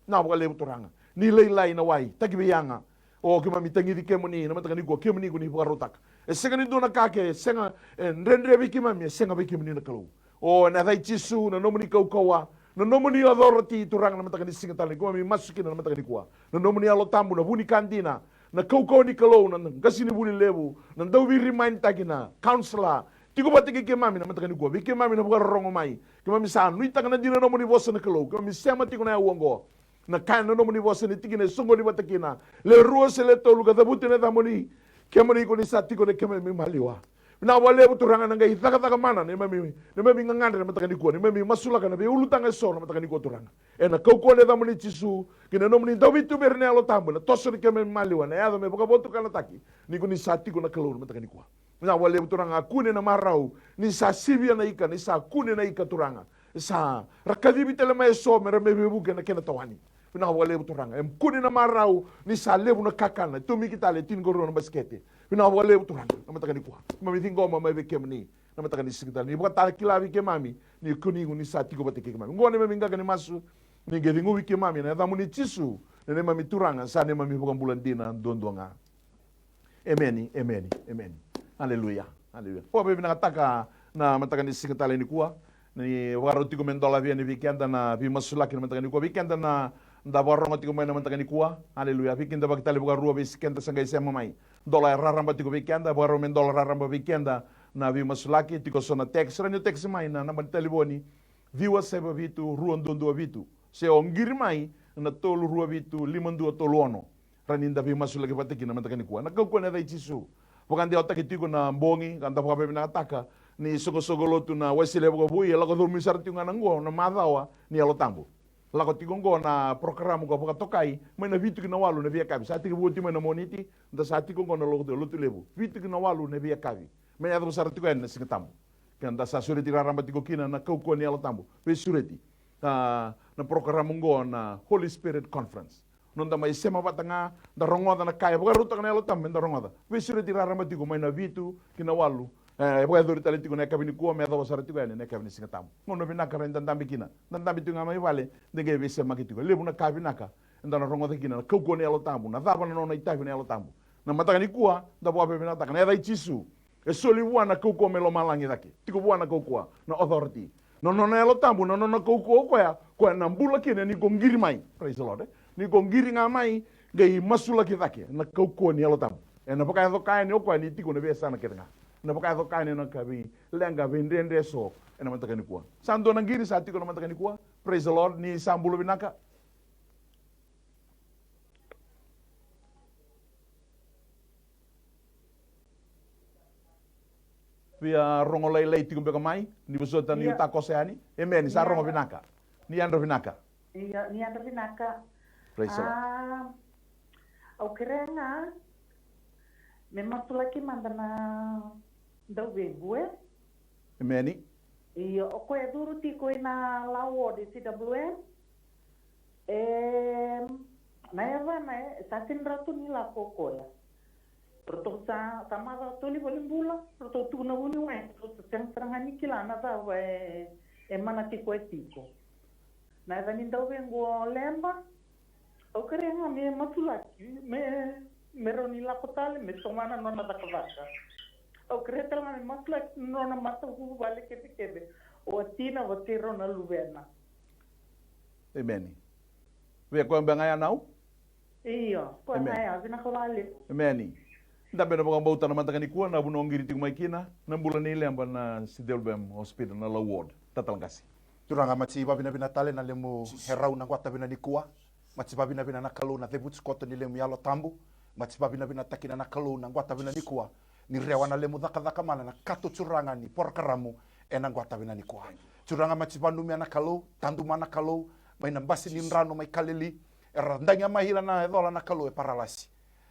Na vakalevu Turaga, ni lailai na wai, taki vei yaga. O keimami tagici kemuni na mataka nikua, kemuni ko ni vakarautaka. E sega ni dua na ka ke, e sega, e dredre vei keimami, e sega vei kemuni na Kalou. O ena yaca i Jisu, na nomuni kaukauwa, na nomuni authority Turaga na mataka ni siga tale, keimami masu kina na mataka nikua. Na nomuni Yalo Tabu, na vu ni ka dina, na kaukauwa ni Kalou, na qasenivuli levu, na dauvirimanitaki, na counselor, tiko vata kei keimami na mataka nikua. Vei keimami na vakarorogo mai, keimami sa nuitaka na dina na nomuni vosa na Kalou. Keimami sema tiko na aua oqo. Na kaya na nomuni vosa ni tikina e soqoni vata kina le rua se le tolu ka cavuti na yacamuni. Kemuni ko ni sa tiko na keimami maliwa. Vinaka vakalevu Turaga na qai cakacaka mana na neimami, neimami gagadre na mataka nikua, neimami masulaka na veiulutaga eso na mataka nikua Turaga. Ena kaukauwa na yacamuni Jisu, kei na nomuni dauveituberi na Yalo Tabu, na toso ni keimami maliwa, na yaco me vakavotukanataki ni ko ni sa tiko na Kalou na mataka nikua. Vinaka vakalevu Turaga, a kune na marau ni sa sivia na ika, ni sa kune na ika Turaga. Sa ra kacivi tale mai eso me ra mai veivuke na kena tawani. Vinaka vakalevu Turaga, e kune na marau ni sa levu na kakana, e tomiki tale e tinikarua na basikete. Vinaka vakalevu Turaga na mataka nikua. Keimami ciqoma mai vei kemuni na mataka ni siga tale, ni vakatakila vei keimami ni ko ni, ko ni sa tiko vata kei keimami. Oqo na neimami qaqa ni masu, ni qai ceguvi keimami ena yacamuni Jisu, na neimami Turaga, sa neimami Vakabula dina duadua ga. Emeni, emeni, emeni. Aleluya, aleluya. Vakavinavinakataka na mataka ni siga tale nikua. Ni vakarau tiko me dola vei yani vei keda na veimasulaki na mataka nikua. Vei keda na da vakarorogo tiko mai na mataka nikua. Aleluya. Vei keda vakitale vakarua vei keda sa qai sema mai. Dola e raraba tiko vei keda, vakarau me dola raraba vei keda na veimasulaki. Tiko so na text, rawa ni o text mai na naba ni talevoni ciwa saiva vitu rua dua dua vitu. Se o qiri mai na tolu rua vitu lima dua tolu ono. Rawa ni da veimasulaki vata kina na mataka nikua. Na kaukauwa ni yaca i Jisu. Vakadewataki tiko na bogi, ka da vakavinavinakataka ni soqosoqo lotu na Wesele Vakavoui, e lako comi sara tiko ga na qo na macawa ni Yalo Tabu. Lako tiko qo na porokaramu ka vakatokai mai na vitu ki na walu na veiyakavi. Sa tekivu oti mai na Moniti, da sa tiko qo na lotu, lotu levu. Vitu ki na walu na veiyakavi. Me yacova sara tiko yani na Siga Tabu. Keda sa sureti raraba tiko kina na kaukauwa ni Yalo Tabu. Veisureti. A, na porokaramu qo na Holy Spirit Conference. Noda mai sema vata ga, da rogoca na ka e vakarautaka na Yalo Tabu me da rogoca. Veisureti raraba tiko mai na vitu ki na walu. E, e vakayacori tale tiko na yakavi nikua, me yacova sara tiko yani na yakavi ni Siga Tabu. Gauna vinaka rawa ni da dabe kina. Da dabe tiko ga mai vale, da qai veisemaki tiko. Levu na ka vinaka eda na rogoca kina, na kaukauwa ni Yalo Tabu, na cava na nona itavi na Yalo Tabu. Na mataka nikua, da vakavinavinakataka na yaca i Jisu. E soli vua na kaukauwa mai lomalagi cake. Tiko vua na kaukauwa, na authority. Na nona Yalo Tabu, na nona kaukauwa o koya, koya na bula kina ni ko qiri mai. Praise the Lord, e? Ni ko qiri ga mai, qai masulaki cake na kaukauwa ni Yalo Tabu. Ena vakayaco ka yani o koya ni tiko na veiyasana kece ga. Ena vakayaco ka yani na ka veileqa, veidredre eso ena mataka nikua. Sa dua na qiri sa tiko na mataka nikua. Praise the Lord, ni sa bula vinaka. Via rogo lailai tiko beka mai, ni vosota ni, ia, takoso yani. Emeni, sa, ia, rogo vinaka. Ni yadra vinaka. Ia, ni yadra vinaka. Praise the Lord. A, au kerea ga me masulaki mada na dauveibue. Emeni. Io, o koya e curu tiko ina Lao Ward, C W M. E, na yavana, e, sa sega ni rawa tu ni lako o koya. Ratou sa, sa macawa tu ni valenibula, ratou tukuna vuniwai, ratou sa sega sara ga ni kila na cava e, e mana tiko e tiko. Na yaca ni dauvequ o Leba. Au kerea ga me matulaki me me rawa ni lako tale me tomana nona cakacaka. Au kerea tale ga me matulaki nona matavuvale kecekece o watina vata kei rau na luvena. Emeni. Vei koya beka ga ya nau? Io, koya ga ya, vinaka vakalevu. Emeni. Dabe na vakabauta na mataka nikua na vanua o qiri tiko mai kina, na bula nei Leba na C W M Hospital na Lau Ward. Talatala qase. Turaga, maci vavinavina tale na lemu herau na qwata vina nikua. Maci vavinavina na Kalou na cevuci koto ni lemu Yalo Tabu. Maci vavinavinataki na Kalou na qwata vina nikua. Ni rewa na lemu cakacaka mana na kato Turaga ni porokaramu ena qwata vina nikua. Turaga, maci vanumia na Kalou, taduma na Kalou mai na basi ni drano mai Kaleli, era dagia mai hila na ecola na Kalou e paralasi.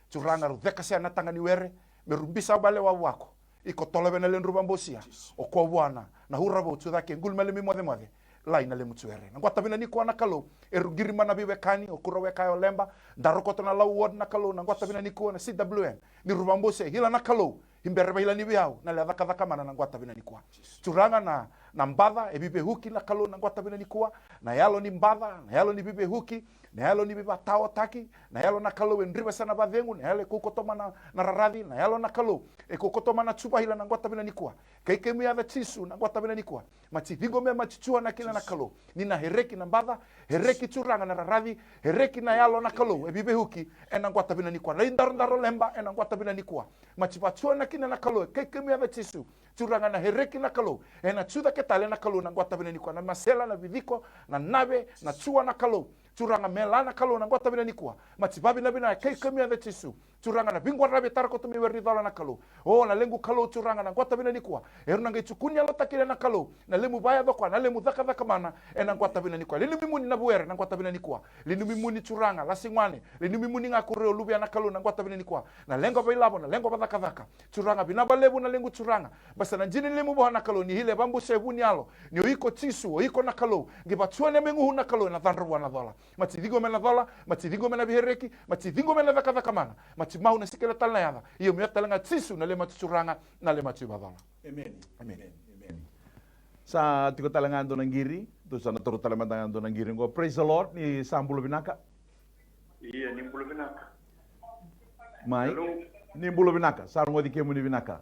Turaga, rau cekasea na taga ni were me rau bisa vale wavako. Iko tolovea na lewe ni rau vabosia. O koya vua na ura vou, tucake, gulu mai lemi mocemoce, lai na lemu tuere. Na qwata vina nikua na Kalou, e rau qiri mana veiwekani, o kura weka e o Leba, daro koto na Lau Ward na Kalou, na qwata vina nikua na C W M. Ni rau vabosia hila na Kalou, i bere vaila ni veiau na lewe cakacaka mana na qwata vina nikua. Turaga, na na baca e viveuki na Kalou na qwata vina nikua, na yalo ni baca, na yalo ni viveuki, na yalo ni veivataotaki, na yalo na Kalou e driva sa na vacegu, na yalo e kaukauta mana na raraci, na yalo na Kalou e kaukauta mana cuva hila na qwata vina nikua. Kei kemu yaca Jisu na qwata vina nikua. Maci ciqomea, maci cuana kina na Kalou ni na hereki na baca, hereki Turaga na raraci, hereki na yalo na Kalou e viveuki ena qwata vina nikua. Lai darodaro Leba ena qwata vina nikua. Maci vacuana kina na Kalou, kei kemu yaca Jisu. Turaga, na hereki na Kalou ena cucake tale na Kalou na qwata vina nikua, na masela, na viciko, na nave, na cua na Kalou. Turaga, mela na Kalou na qwata vina nikua. Maci vavinavinaka kei kemu yaca Jisu. Turaga, na viqwaravi e tara koto mai were ni cola na Kalou. O na lequ Kalou Turaga na qwata vina nikua, e rau na qai tukuni yalotaki kina na Kalou na lemu vayaco koya, na lemu cakacaka mana ena qwata vina nikua. Linumimuni na vuere na qwata vina nikua. Linumimuni Turaga, lasi gone, linumimuni ga ko rau luvea na Kalou na qwata vina nikua. Na leqa vailavo, na leqa vacakacaka. Turaga, vinaka vakalevu na lequ Turaga. Basa na dina ni lemu vua na Kalou ni hila e vabusa e vu ni yalo. Ni o iko Jisu, o iko na Kalou. Qi vacuana me guhu na Kalou ena cadra vua na cola. Maci ciqomea na cola, maci ciqomea na veihereki, maci ciqomea na cakacaka mana. Maci mau na sikela tale na yaca. Ia me yata tale ga Jisu na lewe maci Turaga, na lewe maci vacola. Emeni. Emeni. Emeni. Sa tiko tale ga dua na qiri, tou sa na toro tale mada ga dua na qiri qo. Praise the Lord, ni sa bula vinaka. Ia, ni bula vinaka. Mai. Hello. Ni bula vinaka, sa rogoci kemuni vinaka.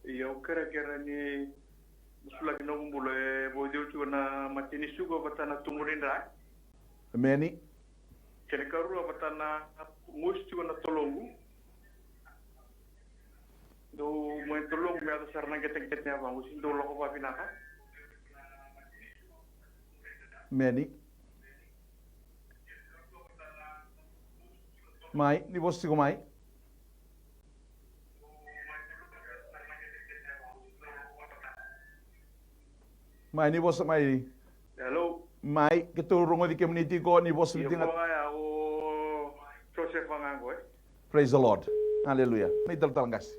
Ia, au kerekere ni masulaki noqu bula e vauci au tiko na mate ni suka vata na tubu ni dra. Emeni. Kena karua vata na gusu tiko na toloqu. Dou mai toloqu me yaco sara na qeteqete ni yavaqu, se dou lako vavinaka. Meni. Mai, ni vosa tiko mai. Mai, ni vosa mai. Hello. Mai, keitou rogoci kemuni tiko, ni vosa mai tiko. Io, ko ga ya o Josefa ga qo, e? Praise the Lord. Aleluya. Mai talatala qase.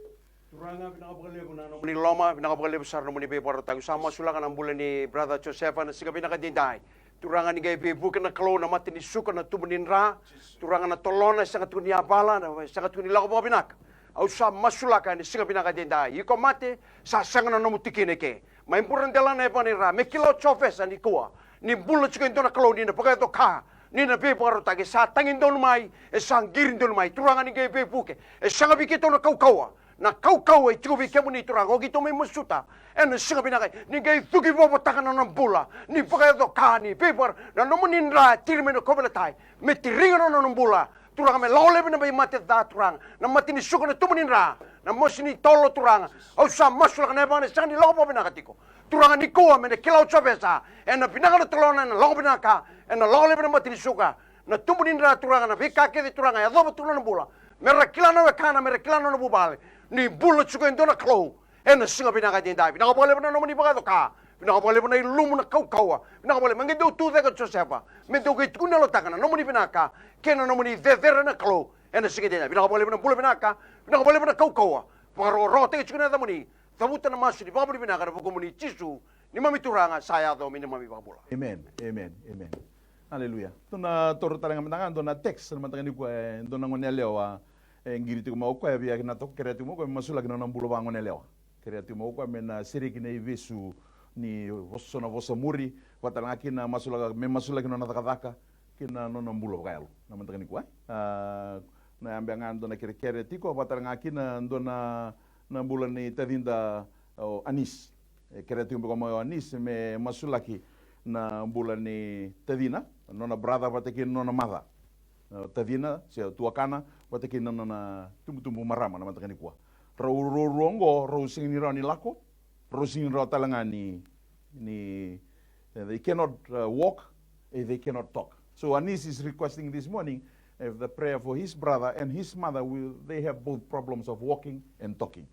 Turaga, vinaka vakalevu na nomuni loloma, vinaka vakalevu sara nomuni veivakarautaki. Sa masulaka na bula ni brother Josefa na siga vinaka edaidai. Turaga, ni qai veivuke na Kalou na mate ni suka, na tubu ni dra. Turaga, na tolona e sega tu ni yavala, na sega tu ni lako vakavinaka. Au sa masulaka ena siga vinaka edaidai. Iko mate, sa sega na nomu tikina eke. Mai bura dela na yavana i ra, me kila o Jovesa nikua ni bula tiko e dua na Kalou, ni na vakayaco ka, ni na veivakarautaki. E sa tagi donu mai, e sa qiri donu mai. Turaga, ni qai veivuke. E sega vei keitou na kaukauwa. Na kaukauwa e tiko vei kemuni Turaga, o keitou mai masuta ena siga vinaka, ni qai cuki vovotaka na nona bula, ni vakayaco ka, ni veivakara, na nomuni dra e tiri mai na kauveilatai, me tiriga na nona bula. Turaga, me lako laivi na veimate ca Turaga, na mate ni suka, na tubu ni dra, na mosi ni tolo Turaga. Au sa masulaka na yavana e sega ni lako vakavinaka tiko. Turaga, nikua me na kila o Jovesa, ena vinaka na tolona, ena lako vinaka, ena lako laivi na mate ni suka, na tubu ni dra Turaga, na veika kece Turaga e yacova tu na nona bula. Me ra kila na wekana, me ra kila na nona vuvale ni bula tiko e dua na Kalou. Ena siga vinaka edaidai, vinaka vakalevu na nomuni vakayaco ka, vinaka vakalevu na ilumu, na kaukauwa, vinaka vakalevu. Me qai dau tucake o Josefa, me dau qai tukuni yalotaka na nomuni vinaka kei na nomuni cecere na Kalou. Ena siga edaidai, vinaka vakalevu na bula vinaka, vinaka vakalevu na kaukauwa. Vakarokorokotaki tiko na yacamuni. Cavuta na masu ni vakavinavinaka ena vukumuni Jisu, neimami Turaga, sa yaco me neimami iVakabula. Amen, amen, amen. Aleluya. Tou na toro tale ga mada ga dua na text na mataka nikua, e dua na gone yalewa e qiri tiko mai o koya, via na toka, kerea tiko mai o koya me masulaki na nona bula vagone yalewa. Kerea tiko mai o koya me na sereki na ivesu ni vosa, na vosa muri, Vata tale ga kina masulaka, me masulaki nona cakacaka kei na nona bula vakayalo na mataka nikua. A, na yabe ga dua na kerekere tiko, vata tale ga kina dua na, na bula ni tacida o Anis. E kerea tiko beka mai o Anis me masulaki na bula ni tacina, nona brother vata kei na nona mother. Na tacina se tuakana vata kei na nona tubutubu marama na mataka nikua. Rau ruarua oqo rau sega ni rawa ni lako, rau sega ni rawa tale ga ni, ni, eh, they cannot, uh, walk, eh, they cannot talk. So Anis is requesting this morning, if the prayer for his brother and his mother, will, they have both problems of walking and talking.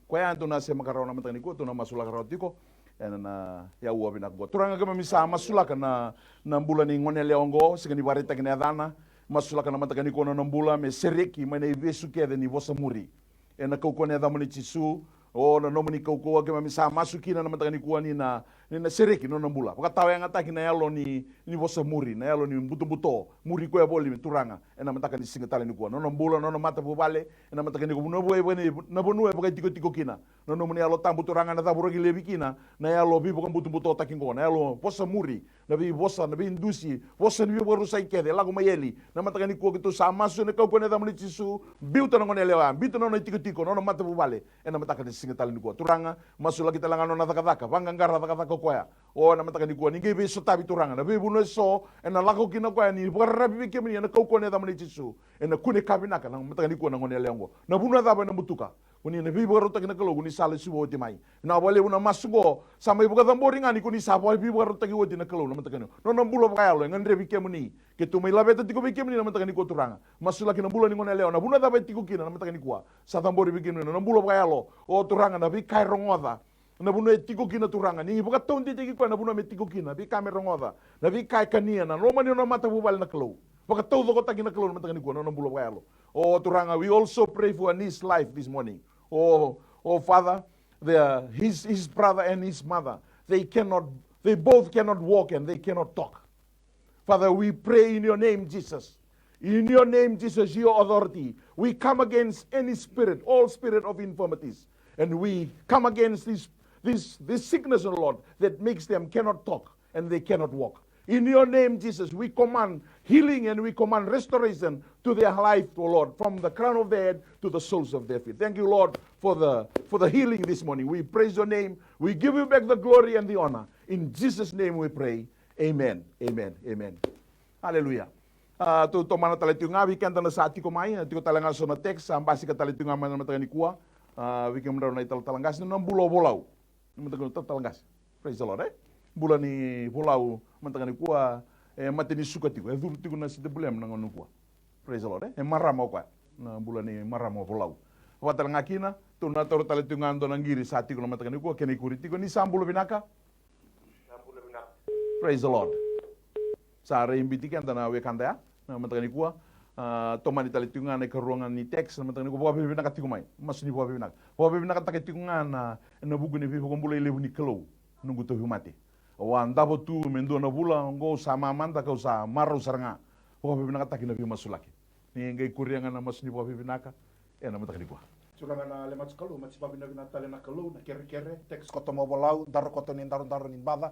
Koya tou na semaka rawa na mataka nikua, tou na masulaka rawa tiko ena, na yaua vinaka oqo. Turaga, keimami sa masulaka na, na bula ni gone yalewa oqo, sega ni vakaraitaki na yacana. Masulaka na mataka nikua na nona bula me sereki mai na ivesu kece ni vosa muri. Ena kaukauwa ni yacamuni Jisu, o na nomuni kaukauwa keimami sa masu kina na mataka nikua ni na, ni na sereki na nona bula. Vakatawayagataki na yalo ni, ni vosa muri, na yalo ni butobuto, muri koya voli, Turaga, ena mataka ni siga tale nikua. Na nona bula, na nona matavuvale, ena mataka nikua, na vanua e vaka-, na vanua e vakaitikotiko kina. Na nomuni Yalo Tabu, Turaga, ena cavuraki laivi kina na yalo veivakabutobutotaki oqo, na yalo vosa muri, na veivosa, na veidusi, vosa ni veivakarusai kece, lako mai eli. Na mataka nikua keitou sa masu ena kaukauwa ni yacamuni Jisu, biuta na gone yalewa ya, biuta na nona itikotiko, na nona matavuvale, ena mataka ni siga tale nikua. Turaga, masulaki tale ga na nona cakacaka, vaqaqara cakacaka o koya. O, ena mataka nikua, ni qai veisotavi, Turaga, na veivanua eso ena lako kina o koya, ni vakararavi vei kemuni ena kaukauwa ni yacamuni Jisu. Ena kune ka vinaka na mataka nikua na gone yalewa oqo. Na vanua cava ena butuka, ko ni na veivakarautaki na Kalou, ko ni sa lesuva oti mai. Vinaka vakalevu na masu oqo, sa mai vakacabori ga ni ko ni sa va-, veivakarautaki oti na Kalou na mataka nikua. Nona bula vakayalo e gadrevi kemuni. Keitou mai laveta tiko vei kemuni na mataka nikua, Turaga. Masulaki na bula ni gone yalewa, na vanua cava e tiko kina na mataka nikua, sa cabori vei kemuni na nona bula vakayalo. O Turaga, na veika e rogoca, na vanua e tiko kina, Turaga, ni vakataudeitaki koya na vanua me tiko kina, veika me rogoca, na veika e kania, na loma ni nona matavuvale na Kalou. Vakataucokotaki na Kalou na mataka nikua na nona bula vakayalo. O Turaga, we also pray for Anis's life this morning. O, o Father, the, his, his brother and his mother, they cannot, they both cannot walk and they cannot talk. Father, we pray in your name, Jesus. In your name, Jesus, your authority, we come against any spirit, all spirit of infirmities. And we come against this, this, this sickness, O Lord, that makes them cannot talk and they cannot walk. In your name, Jesus, we command healing and we command restoration to their life, O Lord, from the crown of their head to the soles of their feet. Thank you, Lord, for the, for the healing this morning. We praise your name. We give you back the glory and the honor. In Jesus' name we pray. Amen. Amen. Amen. Aleluya. A, tou tomana tale tiko ga vei keda na sa tiko mai, a, tiko tale ga so na text, sa basika tale tiko ga mai na mataka nikua. A, vei kemudrau na italatala qase, na bula o Volau. Na mataka ni italatala qase. Praise the Lord, e? Bula ni Volau, mataka nikua, e, mate ni suka tiko, e curu tiko na C W M na gauna nikua. Praise the Lord, e? E marama o koya. Na bula ni marama o Volau. Vata tale ga kina, tou na taura tale tiko ga dua na qiri sa tiko na mataka nikua, kena ikuri tiko, ni sa bula vinaka. Praise the Lord. Sa rai biuti keda na wekada ya na mataka nikua. A, tomani tale tiko ga na ikarua ga ni text na mataka nikua, vakavinavinaka tiko mai. Masu ni vakavinavinaka. Vakavinavinakataki tiko ga na, na vuku ni veivakabulai levu ni Kalou. Noqu tauvimate. Au a davo tu me dua na vula, oqo au sa mamada kau sa marau sara ga. Vakavinavinakataki na veimasulaki. Ni qai kuria ga na masu ni vakavinavinaka ena mataka nikua. Turaga na Alemaci Kalou, maci vavinavina tale na Kalou, na kerekere, text koto mai o Volau, daro koto ni darodaro ni baca.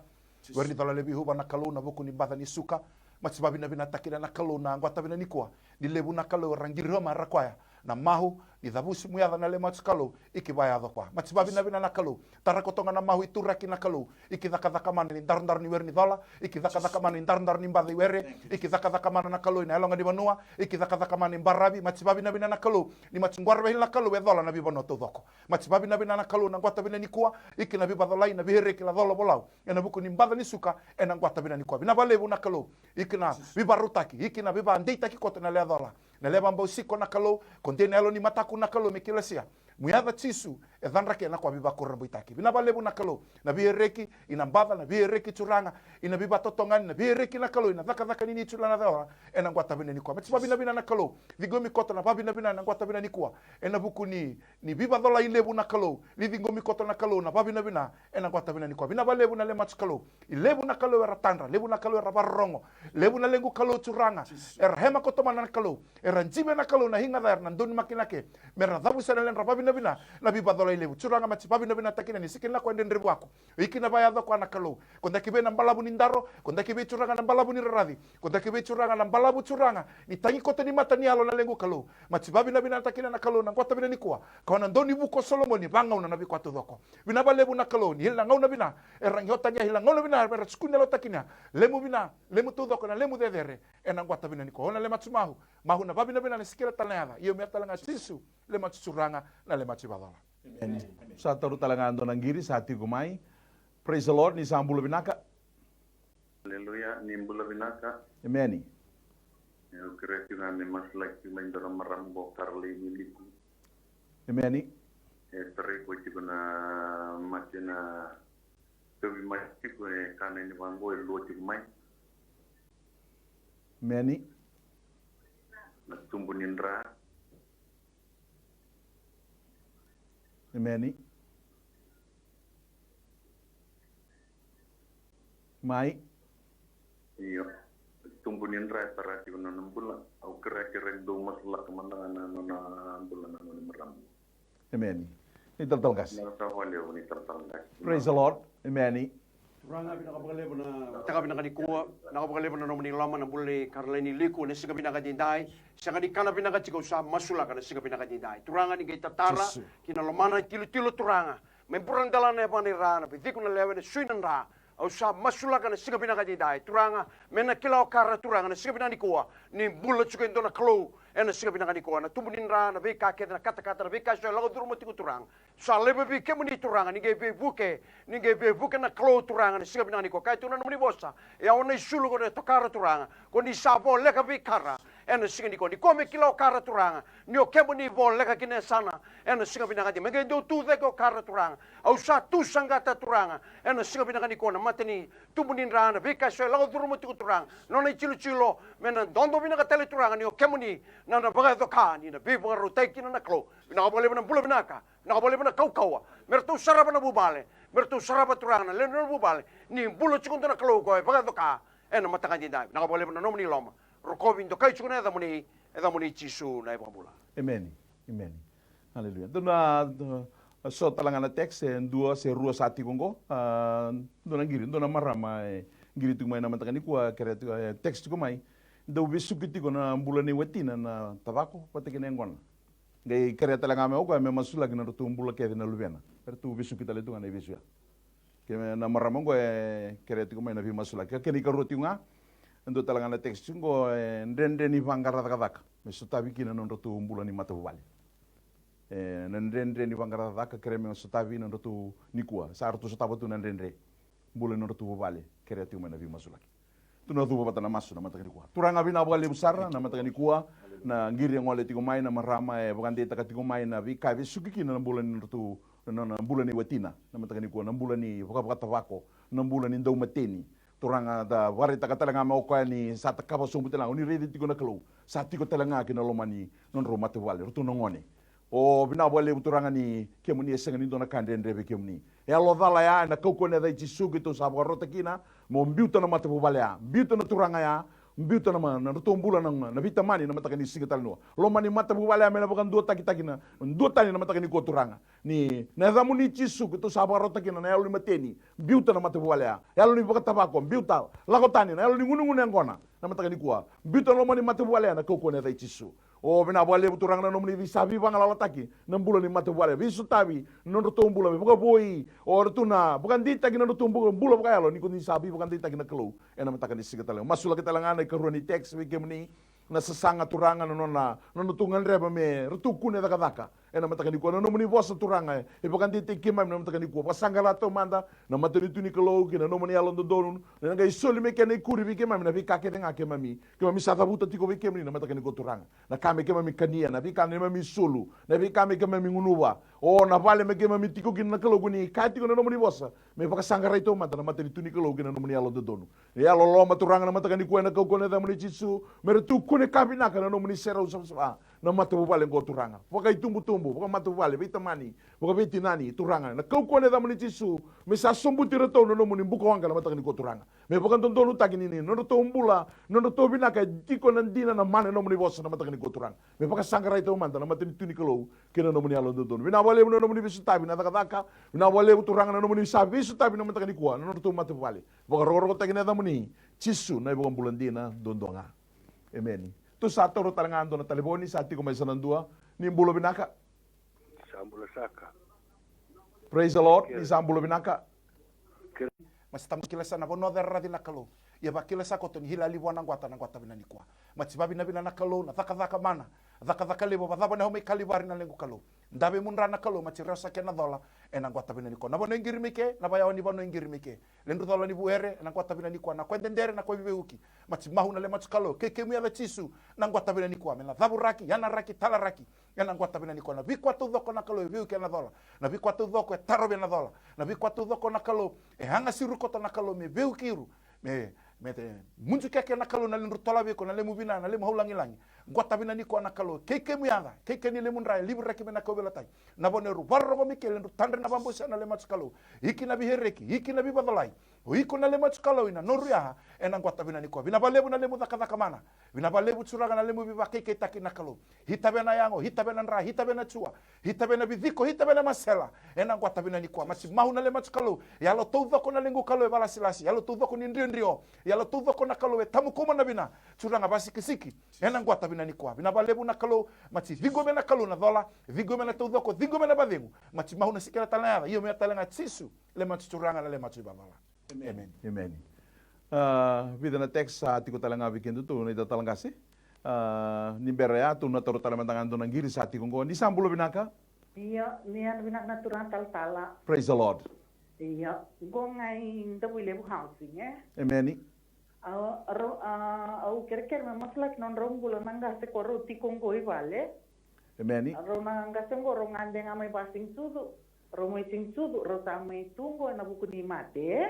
Were ni cola levu i Huva na Kalou, na vuku ni baca ni suka. Maci vavinavina takina na Kalou na quata vina nikua. Ni levu na Kalou era qiri homa era koya. Na mahu, ni cavusi muyaca na Alemaci Kalou, i ki vayaco koya. Maci vavinavina na Kalou. Tara koto ga na mahu i turaki na Kalou. I ki cakacaka mana ni darodaro ni were ni cola. I ki cakacaka mana ni darodaro ni baca i were. I ki cakacaka mana na Kalou i na yaloga ni vanua. I ki cakacaka mana ni baravi. Maci vavinavina na Kalou. Ni maci qwara vei na Kalou e cola na veivanua taucoko. Maci vavinavina na Kalou na quata vina nikua. I ki na veivacolai na veireki la cola Volau. Ena vuku ni baca ni suka. Ena quata vina nikua. Vina valevu na Kalou. I ki na veivarautaki. I ki na veivadeitaki koto na lewe cola. Na lewe vabau siko na Kalou. Ko dei na yalo ni mataku na Kalou me kilasia. Muyaca Jisu, e cadra kei na koya veivakurabuitaki. Vina valevu na Kalou, na veireki, i na baca, na veireki Turaga, i na veivatotogani, na veireki na Kalou, i na cakacaka ni ni tula na cala, ena quata vina nikua. Maci vavinavina na Kalou, ciqomi koto na vavinavina, ena quata vina nikua. Ena vuku ni, ni veivacolai levu na Kalou, ni ciqomi koto na Kalou, na vavinavina, ena quata vina nikua. Vina valevu na Alemaci Kalou, i levu na Kalou era tadra, levu na Kalou era varorogo, levu na lequ Kalou Turaga, era hema koto mana na Kalou, era jive na Kalou na higa ca era na donumaki na ke, me ra cavusa na ledra vavinavina, na veivacola levu. Turaga, ma ti vavinavinataki na ni sika ni lako e dredrevu ako. O iki na vayaco koya na Kalou. Ko daki vei na balavu ni daro, ko daki vei Turaga na balavu ni raraci, ko daki vei Turaga na balavu Turaga ni tagi koto ni mata ni yalo na lequ Kalou. Ma ti vavinavinataki na Kalou na qota vina nikua. Ko na dau ni vuku o Solomoni, vagauna na veikoya taucoko. Vinava levu na Kalou, ni hili na gauna vina era qai otagia, hili na gauna vina era tukuni na lotaki nia. Lemu vina, lemu taucoko na lemu cecere, ena qota vina nikua. O na lema tu mahu, mahu na vavinavina na sikila tale na yaca. Io me a tale ga Jisu, lema tu Turaga, na lema tu vacola. Emeni. Sa taura tale ga dua na qiri sa tiko mai. Praise the Lord, ni sa bula vinaka. Aleluya, ni bula vinaka. Emeni. Au kerea tiko ga me masulaki tiko mai dua na marama qo Karolai ni Liku. Emeni. E tarai koya tiko na mate na tauvi mai tiko e kana ni vaqo e lua tiko mai. Emeni. Na tubu ni dra. Emeni. Mai. Io. Tubu ni dra e tara tiko na nona bula. Au kerea, kerea dou masulaka mada ga na nona bula na nona marama. Emeni. Ni talatala qase. Na sa vale au ni talatala qase. Praise the Lord. Emeni. Turaga, vinaka vakalevu na mataka vinaka nikua, vinaka vakalevu na nomuni loma na bula nei Karolai ni Liku ena siga vinaka edaidai. Sega ni kana vinaka tiko, au sa masulaka na siga vinaka edaidai. Turaga, ni qai tatara ki na lomana, tilotilo Turaga, me bura na delana e va na ira, na viciku na lewe, na sui na dra. Au sa masulaka na siga vinaka edaidai Turaga, me na kila o Kara Turaga na siga vinaka nikua ni bula tiko e dua na Kalou ena siga vinaka nikua. Na tubu ni dra, na veika kece, na katakata, na veika eso e lako curuma tiko Turaga, sa laiva vei kemuni Turaga, ni qai veivuke, ni qai veivuke na Kalou Turaga na siga vinaka nikua. Kaya tu na nomuni vosa, e au na isulu, ko na itokara Turaga, ko ni sa voleka vei Kara ena siga nikua. Nikua me kila o Kara Turaga ni o kemuni voleka ki na yasana ena siga vinaka edaidai. Me qai dau tu cake o Kara Turaga. Au sa tu saqata Turaga ena siga vinaka nikua na mata ni tubu ni dra, na veika eso e lako curuma tiko Turaga, nona itilotilo, me na dodo vinaka tale Turaga ni o kemuni na na vakayaco ka ni na veivakarautaki kina na Kalou. Vinaka vakalevu na bula vinaka. Vinaka vakalevu na kaukauwa. Me ratou sarava na vuvale, me ratou sarava Turaga na lewe ni nona vuvale, ni bula tiko dua na Kalou ko e vakayaco ka ena mataka edaidai. Vinaka vakalevu na nomuni loma. Rokovi, dokai tiko na yacamuni, yacamuni Jisu na iVakabula. Emeni. Emeni. Aleluya. Dua na, dua, so tale ga na text e dua se rua sa tiko qo. A, dua na qiri, dua na marama e qiri tiko mai na mataka nikua, kerea tiko, e, text tiko mai. Dau vesuki tiko na bula nei watina na tavako vata kei na yaqona. Qai kerea tale ga mai o koya me masulaki na nodratou bula kece na luvena. Eratou vesuki tale tu ga na ivesu ya. Ke me na marama oqo e kerea tiko mai na veimasulaki. Ka kena ikarua tiko ga, e dua tale ga na text oqo, e dredre ni vaqara cakacaka me sotavi kina na nodratou bula ni matavuvale. E, na dredre ni vaqara cakacaka kerea me sotavi na nodratou nikua. Sa ratou sotava tu na dredre. Bula ni nodratou vuvale, kerea tiko mai na veimasulaki. Tou na cuva vata na masu na mataka nikua. Turaga, vinaka vakalevu sara na mataka nikua, na qiri e gole tiko mai, na marama e vakadeitaka tiko mai na veika e vesuki kina na bula ni nodratou, na, na bula nei watina na mataka nikua, na bula ni vakavakatavako, na bula ni daumateni. Turaga, da vakaraitaka tale ga mai o koya ni sa takava sobu tale ga, o ni raici tiko na Kalou, sa tiko tale ga ki na loma ni nodrau matavuvale, ratou na gone. O vinaka vakalevu Turaga ni kemuni e sega ni dua na ka dredre vei kemuni. E yalo cala ya, ena kaukauwa ni yaca i Jisu keitou sa vakarota kina, mo biuta na matavuvale ya, biuta na turaga ya, biuta na ma-, na nodratou bula na, na veitamani na mataka ni siga tale nikua. Loma ni matavuvale ya me na vakaduatakitaki na, dua tani na mataka nikua Turaga. Ni na yacamuni Jisu keitou sa vakarota kina na yalo ni mateni, biuta na matavuvale ya. Yalo ni vakatavako, biuta, lako tani, na yalo ni gunegune yaqona na mataka nikua. Biuta na loma ni matavuvale ya ena kaukauwa ni yaca i Jisu. O vinaka vakalevu Turaga na nomuni vei sa veivagalalataki na bula ni matavuvale, veisotavi na nodratou bula me vakavoui, o ratou na vakadeitaki na nodratou bu-, bula vakayalo ni ko ni sa veivakadeitaki na Kalou ena mataka ni siga tale. Masulaki tale ga na ikarua ni text vei kemuni, na sasaga Turaga na nona, na nodratou gadreva me ratou kune cakacaka ena mataka nikua. Na nomuni vosa Turaga e vakadeitaki keimami na mataka nikua. Vakasaqara taumada na matanitu ni Kalou kei na nomuni yalododonu, na qai soli me kena ikuri vei keimami na veika kece ga keimami, keimami sa cavuta tiko vei kemuni na mataka nikua Turaga. Na ka me keimami kania, na veika me keimami sulu, na veika me keimami gunuva, o na vale me keimami tiko kina na Kalou, ko ni kaya tiko na nomuni vosa me vakasaqarai taumada na matanitu ni Kalou kei na nomuni yalododonu. Yalololoma Turaga na mataka nikua ena kaukauwa ni yacamuni Jisu, me ratou kune ka vinaka na nomuni serau savasava. na matavuvale oqo Turaga. Vakaitubutubu, vakamatavuvale, veitamani, vakaveitinani Turaga. Na kaukauwa na yacamuni Jisu, me sa sobuti iratou na nomuni bukawaqa na mataka nikua Turaga. Me vakadodonutaki ni, ni nodratou bula, nodratou vinaka e tiko na dina na mana e nomuni vosa na mataka nikua Turaga. Me vakasaqarai taumada na matanitu ni Kalou kei na nomuni yalododonu. Vinaka vakalevu na nomuni veisotavi na cakacaka. Vinaka vakalevu Turaga na nomuni sa veisotavi na mataka nikua na nodratou matavuvale. Vakarokorokotaki na yacamuni Jisu na iVakabula dina duadua ga. Emeni. Tou sa taura tale ga dua na talevoni, sa tiko mai sa na dua. Ni bula vinaka. Sa bula saka. Praise the Lord. Ni sa bula vinaka. Kere. Ma sa tamu kila sa na vanua cera raci na Kalou. Ia vakila sa koto ni hila livu na guata na guata vina nikua. Ma ti vavinavina na Kalou na cakacaka mana. Cakacaka levu vacava na hau mai Kalivari na lequ Kalou. Dave mudra na Kalou ma ti reo sa kena cola. Ena guata vina nikua na vanua e qiri mai ke, na vayawa ni vanua e qiri mai ke. Ledru cola ni vuere, ena guata vina nikua na koe dedere, na koe viveiuki. Ma ti mahu na le matu Kalou, kei kemu yaca Jisu, na guata vina nikua. Me na cavuraki, yanaraki, talaraki. Ena guata vina nikua na vikoa taucoko na Kalou e veiuki ena cola. Na vikoa taucoko e tarovi ena cola. Na vikoa taucoko na Kalou e agasuru koto na Kalou me veiuki iru. Me, me te muju keke na Kalou na ledru tolavi iko na lemu vina, na lemu haulagilagi. Guata vina nikua na Kalou, kei kemu yaca, kei keni lemu dra e livuraki me na kauveilatai. Na vanua eru varorogo mai ke ledru tadre na vabose na le matu Kalou. Iki na vihereki, iki na vivacolai. O iko na le matu Kalou ina noru ya, ena guata vina nikua. Vina valevu na lemu cakacaka mana. Vina valevu Turaga na lemu vivakaikaitaki na Kalou. Hita vena yago, hita vena dra, hita vena tua, hita vena viciko, hita vena masela. Ena guata vina nikua. Ma ti mahu na le matu Kalou. Yalo taucoko na lequ Kalou e valasilasi. Yalo taucoko ni driodrio. Yalo taucoko na Kalou e tamu kuma na vina. Turaga vasikisiki. Ena guata vina nikua. Vina valevu na Kalou. Ma ti ciqo me na Kalou na cola. Ciqo me na taucoko. Ciqo me na vacegu. Ma ti mahu na sikela tale na yaca. Io me tale ga Jisu. Le matu Turaga na le matu ivacola. Emeni. Emeni. A, vica na text sa tiko tale ga vei kedatou na italatala qase. A, ni bera ya tou na taura tale mada ga dua na qiri sa tiko oqo. Ni sa bula vinaka. Io, ni yadra vinaka na turaga talatala. Praise the Lord. Io, oqo ga i Davuilevu housing, e? Emeni. Au, rau, a, au kerekere me masulaki nodrau bula na qase ko rau tiko oqo i vale. Emeni. Rau na qase oqo rau gade ga mai vasigisucu. Rau mai sigisucu, rau sa mai tu oqo ena vuku ni mate, e?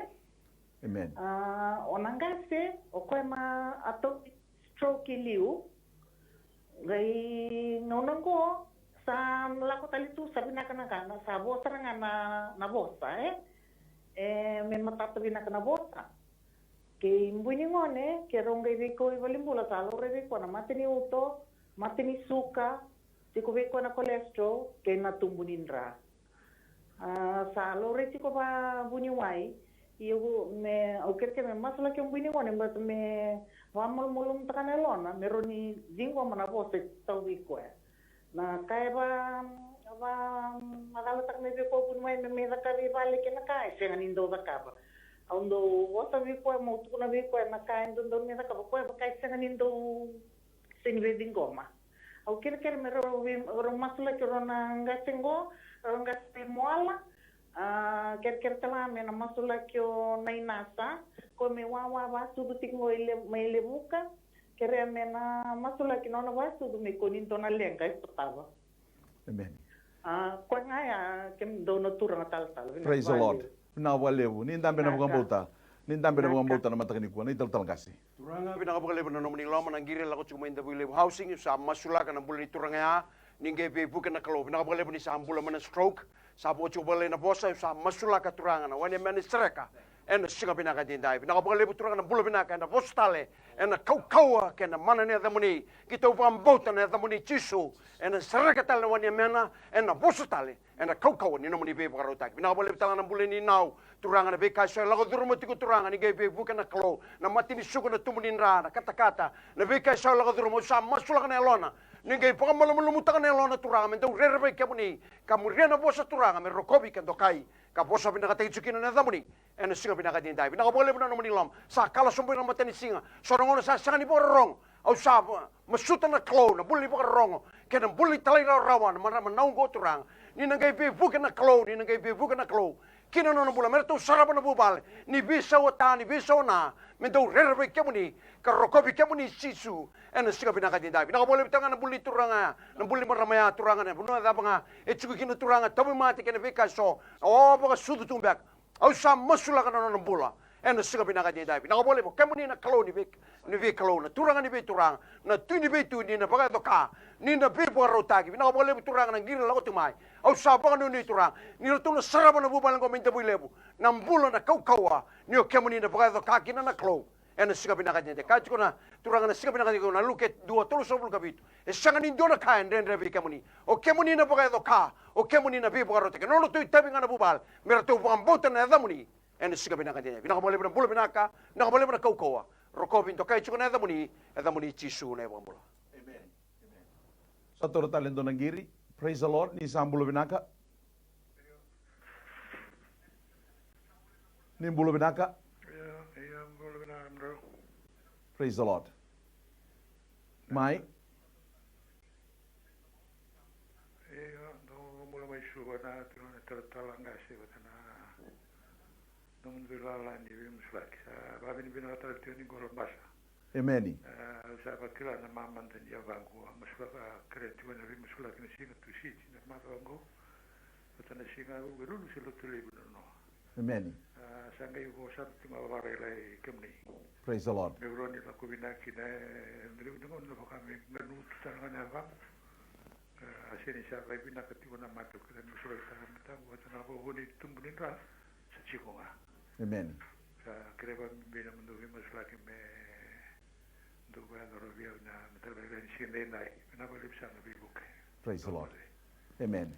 Amen. A, o na qase, o koya ma a tau stroke i liu. Qai gauna oqo sa lako tale tu, sa vinaka na ka, sa vo sara ga na, na vosa, e? E, me matata vinaka na vosa. Kei bui ni gone, ke rau qai veikau i valenibula sa laurai vei koya na mate ni uto, mate ni suka, tiko vei koya na cholesterol, kei na tubu ni dra. A, sa laurai tiko va vuniwai, ia au, me, au kerekere me masulaki o bui ni gone, baleta me vakamalumalumutaka na yalona, me rawa ni ciqoma na vosa e tau vei koya. Na ka e va, vamacalataka mai vei koya vuniwai me, me cakava i vale kei na ka e sega ni dau cakava. Au dau vosa vei koya, meu tukuna vei koya na ka e dodonu me cakava, koya vaka e sega ni dau, sega ni via ciqoma. Au kerekere me rau, rau masulaki rau na qase qo, rau qase Moala. A, kerekere tale ga me na masulaki o Nainasa, ko me wawa vasucu tiko qo i Le-, mai Levuka. Kerea me na masulaki nona vasucu me ko ni dua na leqa e sotava. Amen. A, koya ga ya, kemudou na turaga talatala. Praise the Lord. Vinaka vakalevu. Ni dabe na vakabauta. Ni dabe na vakabauta na mataka nikua, na italatala qase. Turaga, vinaka vakalevu na nomuni loma, na qiri lako tiko mai Davuilevu housing, sa masulaka na bula ni turaga ya, ni qai veivuke na Kalou. Vinaka vakalevu ni sa bula mai na stroke, sa vo tiko vakalailai na vosa, sa masulaka Turaga na wai ni yameni sereka. Ena siga vinaka edaidai. Vinaka vakalevu Turaga na bula vinaka, ena vosa tale, ena kaukauwa kei na mana ni yacamuni. Keitou vakabauta na yacamuni Jisu. Ena sereka tale na wai ni yameni, ena vosa tale, ena kaukauwa ni nomuni veivakarautaki. Vinaka vakalevu tale ga na bula ni nau. Turaga na veika eso e lako curuma tiko Turaga ni qai veivuke na Kalou. Na mate ni suka, na tubu ni dra, na katakata. Na veika eso e lako curuma, au sa masulaka na yalona. Ni qai vakamalumalumutaka na yalona Turaga, me dau rerevaki kemuni. Ka muria na vosa Turaga, me rokovi ka dokai. Ka vosa vinakataki tiko kina na yacamuni. Ena siga vinaka edaidai. Vinaka vakalevu na nomuni loma. Sa kala sobu ena matanisiga. So na gauna sa sega ni vakarorogo. Au sa va-, masuta na Kalou, na bula ni vakarorogo. Kei na bula ni talairawarawa, na marama na oqo Turaga. Ni na qai veivuke na Kalou, ni na qai veivuke na Kalou. Kina nona bula, me ratou sarava na vuvale. Ni veisau o ta, ni veisau o na. Me dau rerevaki kemuni. Ka rokovi kemuni Jisu. Ena siga vinaka edaidai. Vinaka vakalevu tale ga na bula ni turaga ya. Na bula ni marama ya Turaga na vanua cava ga. E tiko kina Turaga, tauvimate kei na veika eso. O vakasucu tu beka. Au sa masulaka na nona bula. Ena siga vinaka edaidai. Vinaka vakalevu, kemuni na Kalou ni vei, ni veikalou, na Turaga ni veituraga, na Tui ni veitui, ni na vakayaco ka. Ni na veivakarautaki. Vinaka vakalevu Turaga na qiri lako tu mai. Au sa vakanuinui Turaga ni ratou na sarava na vuvale oqo mai Davuilevu na bula na kaukauwa ni o kemuni na vakayaco ka kina na Kalou. Ena siga vinaka dede ka tiko na Turaga na siga vinaka dede na Luke dua tolusagavulu ka vitu. E sega ni dua na ka e dredre vei kemuni. O kemuni na vakayaco ka, o kemuni na veivakarautaki. Na nodratou itavi ga na vuvale me ratou vakabauta na yacamuni. Ena siga vinaka dede vinaka vakalevu na bula vinaka, vinaka vakalevu na kaukauwa. Rokovi dokai tiko na yacamuni, yacamuni Jisu na iVakabula. Amen. Amen. Sa toro tale dua na qiri. Praise the Lord. Ni sa bula vinaka. Ni bula vinaka. Ia, ia, bula vinaka, bro. Praise the Lord. Mai. Ia, dou bula mai Suva na tiko na talatala qase vata na nomudou lala ni veimasulaki. Sa vakavinavinaka tale tiko ni qo Labasa. Emeni. E, au sa vakila na mamada ni yavaqu, a masulaka, kerea tiko na veimasulaki na siga Tusiti na macawa oqo. Vata na siga Vukelulu se Lotulevu na noa. Emeni. E, sa qai vosa tu ga vakalailai kemuni. Praise the Lord. Me vuro ni lako vinaka kina, e, me levu na gauna na vaka me, me nutu tale ga na yavaqu. E, a sega ni sa lai vinaka tiko na mata, au kila ni masulaki tale na mataqu, vata na vakavuna ni tubu ni dra, sa tiko ga. Emeni. Sa kereva me bina mo dou veimasulaki me dou vakayacora vei au na mataka lailai ni siga edaidai. Vinaka vakalevu sara na veivuke. Praise the Lord. Amen.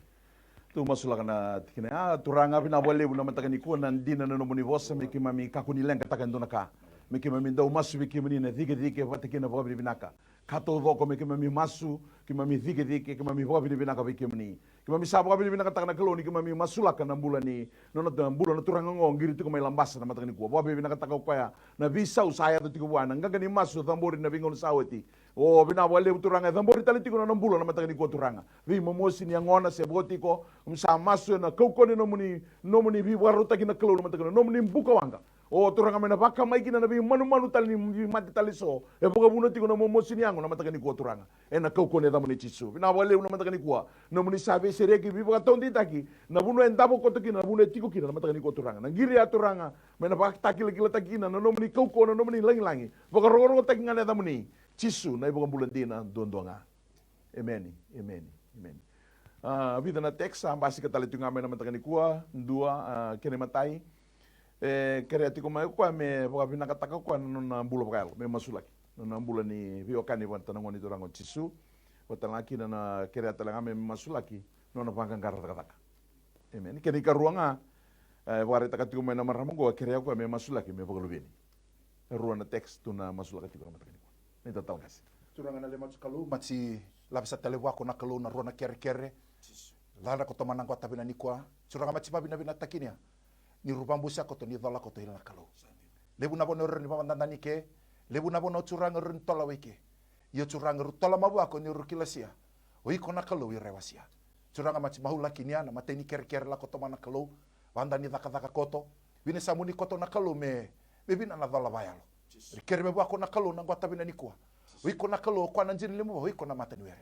Tou masulaka na tikina ya. Turaga, vinaka vakalevu na mataka nikua na dina na nomuni vosa me keimami kakua ni leqataka e dua na ka. Me keimami dau masu vei kemuni na cikecike vata kei na vakavinavinaka. Ka taucoko me keimami masu, keimami cikecike, keimami vakavinavinaka vei kemuni. Keimami sa vakavinavinakataka na Kalou ni keimami masulaka na bula ni nona bula na turaga oqo qiri tiko mai Labasa na mataka nikua. Vakavinavinakataka o koya na veisau sa yaco tiko vua, na qaqa ni masu cabori na veigauna sa oti. O vinaka vakalevu Turaga, e cabori tale tiko na nona bula na mataka nikua Turaga. Veimomosi ni yagona se vo tiko, keimami sa masu ena kaukauwa ni nomuni, nomuni veivakarautaki na Kalou na mataka, nomuni buka waqa. O Turaga, me na vakamai kina na veimanumanu tale ni veimate tale eso e vakavuna tiko na momosi ni yago na mataka nikua Turaga. Ena kaukauwa ni yacamuni Jisu. Vinaka vakalevu na mataka nikua. Nomuni sa veisereki, veivakataudeitaki na vanua e davo koto kina, na vanua e tiko kina na mataka nikua Turaga. Na qiri ya Turaga, me na vakatakilakilataki kina na nomuni kaukauwa, na nomuni lagilagi. Vakarokorokotaki ga na yacamuni Jisu na iVakabula dina duadua ga. Emeni, emeni, emeni. A, vica na text sa basika tale tu ga mai na mataka nikua, dua, a, kena imatai. E kerea tiko mai o koya me vakavinakataka o koya na nona bula vakayalo, me masulaki. Na nona bula ni veiwekani vata na Gone Turaga o Jisu. Vata ga kina na kerea tale ga me masulaki na nona vaqaqara cakacaka. Emeni. Kena ikarua ga, e vakaraitaka tiko mai na marama oqo, a kerea o koya me masulaki me vakaluveni. E rua na text tu na masulaka tiko na mataka nikua. Ni tatalakase. Turaga na lemacu Kalou, maci lavesa tale vua ko na Kalou na rua na kerekere. Ladra koto mana qwata vina nikua. Turaga maci vavinavina takinia. Ni ru vabusia koto ni cola koto ila na Kalou. Levu na vanua ni vavadadani ke. Levu na vanua Turaga ru ni tola wei ke. Io Turaga ru tola mavua ko ni ru kilasia. O iko na Kalou i rewasia. Turaga maci maulakinia na matai ni kerekere lako toma na Kalou. Vada ni cakacaka koto. Vina sa muni koto na Kalou me, me vina na cola vayalo. Ri kere me vua ko na Kalou na qwata vina nikua. O iko na Kalou, o koya na jini lemu, o iko na mata ni were.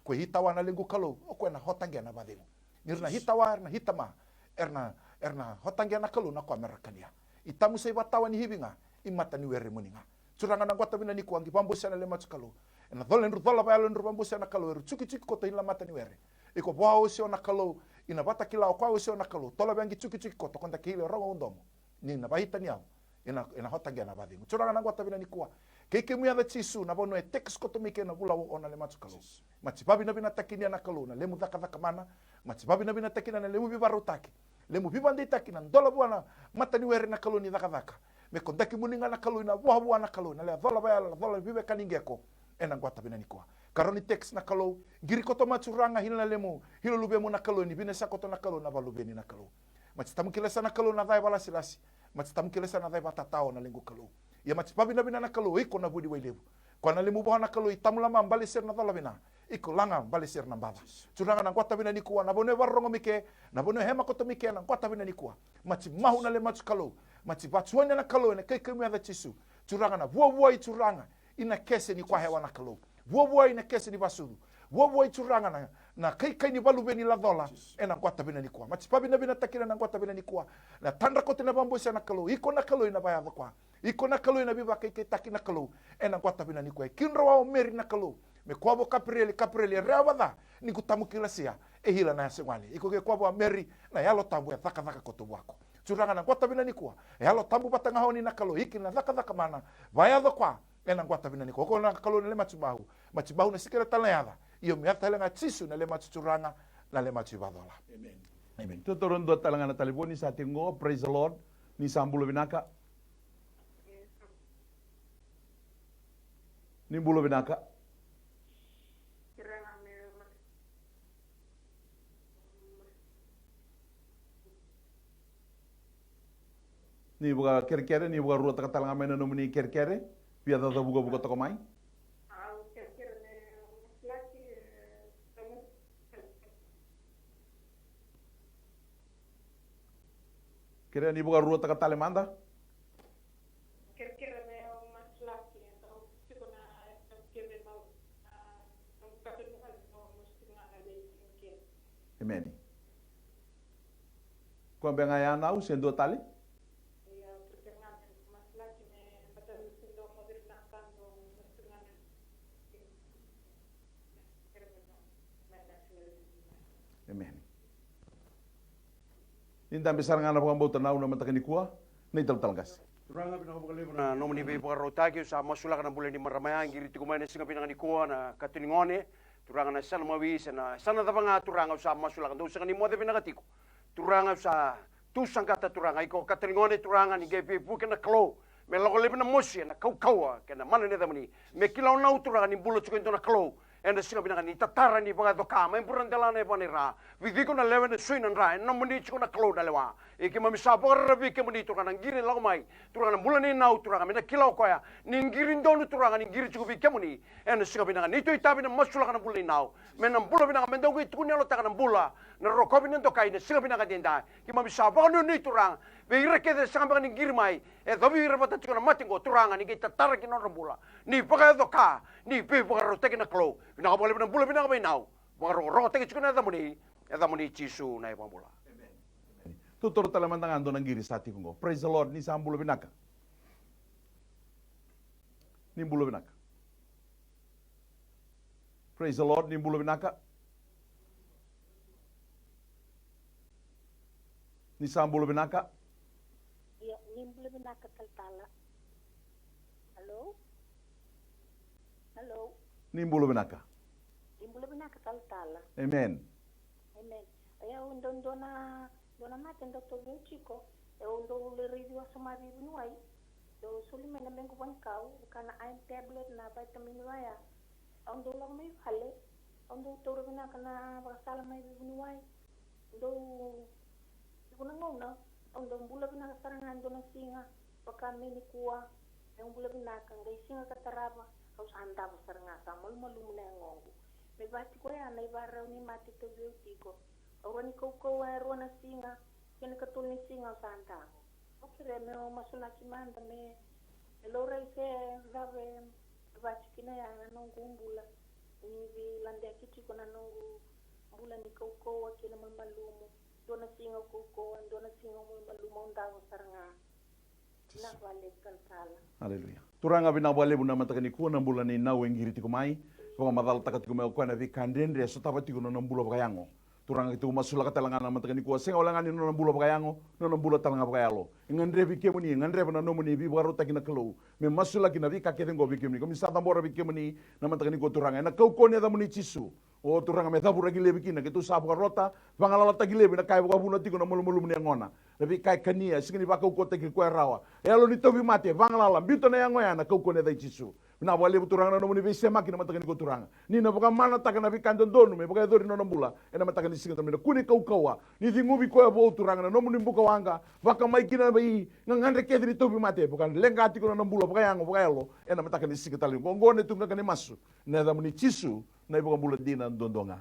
Ko e hitawa na lequ Kalou, o koya na hotaqe na vacegu. Ni ra na hitawa, era na hitama, era na, era na hotaqe na Kalou na koya me ra kania. I tamu sa i vatawa ni hivi ga, i mata ni were muni ga. Turaga na qwata vina nikua, qi vabusia na lemacu Kalou. Ena cola, ena ru cola vayalo, ena ru vabusia na Kalou, eru cukicuki koto ina mata ni were. Iko vua o sio na Kalou, ina vata kila o koya o sio na Kalou. Tola vea qi cukicuki koto, koda ke ile rogo u domo. Ni na vaitani au, ena, ena hotaqe na vacegu. Turaga na qwata vina nikua. Kei kemu yaca Jisu, na vanua e tekisi koto mai ke na vula o na lemacu Kalou. Maci vavinavina takinia na Kalou, na lemu cakacaka mana. Maci vavinavina takinia na lemu vivarautaki. Lemu vivadeitaki na dola vua na mata ni were na Kalou ni cakacaka. Me kodaki muni ga na Kalou ina vuavua na Kalou, na lewe cola vayalo, na cola viveka ni qeko. Ena qwata vina nikua. Karoni tekisi na Kalou, qiri koto maci Turaga hila na lemu, hila luvemu na Kalou, ni vina sa koto na Kalou, na valuveni na Kalou. Maci tamu kilesa na Kalou na cai valasilasi. Maci tamu kilesa na cai vatatao na lequ Kalou. Ia maci vavinavina na Kalou, iko na vuni wailevu. Koya na lemu vua na Kalou, i tamu lama bale sere na cola vina. Iko laga bale sere na baca. Turaga na qwata vina nikua, na vanua e varorogo mai ke, na vanua e hema koto mai ke, na qwata vina nikua. Maci mahu na lemacu Kalou. Maci vacuania na Kalou, ena kei kemu yaca Jisu. Turaga na vuavuai Turaga. Ina kese ni koya hewa na Kalou. Vuavuai na kese ni vasucu. Vuavuai Turaga na, na kaikai ni valuve ni lacola. Ena quata vina nikua. Mati vavinavinataki ira na quata vina nikua. Na tadra kote na vabose na Kalou. Iko na Kalou ena vayaco koya. Iko na Kalou ena veivakaikeitaki na Kalou. Ena quata vina nikua. E kidroa o Meri na Kalou. Me koya vua Kapireli, Kapireli e rewa ca. Ni qu tamu kilasia. E hila na yasa wale. Iko ke koya vua Meri. Na Yalo Tabu e cakacaka koto vuako. Turaga na quata vina nikua. E Yalo Tabu vata ga oni na Kalou. Iki na cakacaka mana. Vayaco koya. Ena quata vina nikua. Iko na Kalou na le mati bau. Mati bau na sikela tale na yaca. Io me yaca tale ga Jisu na le mati Turaga. Na le mati vacola. Amen. Amen. Totoro dua tale ga na talevoni sa tiko qo. Praise the Lord. Ni sa bula vinaka. Ni bula vinaka. Ni vakakerekere, ni vakaruataka tale ga mai na nomuni kerekere. Via cacavukavuka toka mai. Kerea ni vakaruataka tale mada. Kerekere me o masulaki, e tau tiko na, e tau kere mau, a, tau katu ni kale, tau masulaki na le kere. Emeni. Koya beka ga ya nau, se dua tale? Ia, kerekere ga me masulaki me bata ni se dua mo viri na kando, masulaki na. Amen. Ni dabe sara ga na vakabauta nau na mataka nikua, na italatala qase. Turaga vinaka vakalevu na nomuni veivakarautaki, au sa masulaka na bula ni marama ya, qiri tiko mai na siga vinaka nikua na katonigone. Turaga na sana mawi, se na sana cava ga Turaga au sa masulaka, dou sega ni moce vinaka tiko. Turaga au sa tu saqata Turaga, iko katonigone Turaga ni qai veivuke na Kalou. Me lako laivi na mosi ena kaukauwa kei na mana ni yacamuni. Me kila o nau Turaga ni bula tiko e dua na Kalou. Ena siga vinaka ni tatara ni vakayaco ka mai bura delana e vana i ra. Vici iko na lewe na sui na dra ena nomuni tiko na Kalou na lewa. E keimami sa vakararavi kemuni Turaga na qiri lako mai. Turaga na bula nei nau Turaga me na kila o koya ni qiri donu Turaga ni qiri tiko vei kemuni. Ena siga vinaka ni tou itavi na masulaka na bula nei nau. Me na bula vinaka me dau qai tukuni yalotaka na bula. Na rokovi na dokai na siga vinaka daidai. Keimami sa vakanuinui Turaga. Vei ira kece e sega beka ni qiri mai, e yacovi ira vata tiko na mate qo Turaga ni qai tatara ki na nodra bula. Ni vakayaco ka, ni veivakarautaki na Kalou. Vinaka vakalevu na bula vinaka vei nau. Vakarokorokotaki tiko na yacamuni, yacamuni Jisu na iVakabula. Emeni. Totoro tale mada ga dua na qiri sa tiko qo. Praise the Lord, ni sa bula vinaka. Ni bula vinaka. Praise the Lord, ni bula vinaka. Ni sa bula vinaka. Ia, ni bula vinaka talatala. Hello? Hello? Ni bula vinaka. Ni bula vinaka talatala. Amen. Amen. Ia, au dau dua na Dua na mate dau tauvi au tiko, e au dau lai raici wasoma veivuniwai, dau soli mai na mequ vanikau, vaka na iron tablet, na vitamin vaya. Au dau lako mai vale, au dau taura vinaka na vakasala mai veivuniwai. Dau, tiko na gauna, au dau bula vinaka sara ga dua na siga, vaka me nikua, e au bula vinaka, qai siga ka tarava, au sa davo sara ga, sa malumalumu na yagoqu. Me vaka tiko ya na ivarau ni mate tauvi au tiko. Au rua ni kaukauwa e rua na siga, kei na katolu ni siga au sa davo. Au kerea me o masulaki mada me, me laurai se cava e vaka tiko kina ya na noqu bula. Ni veiladeyaki tiko na noqu bula ni kaukauwa kei na malumalumu. Dua na siga au kaukauwa, dua na siga au malumalumu, au davo sara ga. Vinaka vakalevu talatala. Aleluya. Turaga vinaka vakalevu na mataka nikua na bula nei nau e qiri tiko mai. Vakamacalataka tiko mai o koya na veika dredre e sotava tiko na nona bula vakayago. Turaga keitou masulaka tale ga na mataka nikua. Sega wale ga ni nona bula vakayago, nona bula tale ga vakayalo. E gadrevi kemuni, e gadreva na nomuni veivakarautaki na Kalou. Me masulaki na veika kece qo vei kemuni. Komi sa cabora vei kemuni na mataka nikua Turaga. Ena kaukauwa ni yacamuni Jisu. O Turaga me cavuraki laivi kina, keitou sa vakarota, vagalalataki laivi na ka e vakavuna tiko na malumalumu ni yagona. Na veika e kania, e sega ni vakaukauwataki koya rawa. E yalo ni tauvimate, vagalala, biuta na yago ya na kaukauwa ni yaca i Jisu. Vinaka vakalevu Turaga na nomuni veisemaki na mataka nikua Turaga. Ni na vakamanataka na veika dodonu me vakayacori na nona bula. Ena mataka ni siga Turaga me na kune kaukauwa. Ni ceguvi koya vou Turaga na nomuni buka waqa. Vakamai kina na veigagadre kece ni tauvimate. Vakaleqa tiko na nona bula vakayago, vakayalo. Ena mataka ni siga tale. Oqo na tuqaqa ni masu. Na yacamuni Jisu. Na iVakabula dina duadua ga.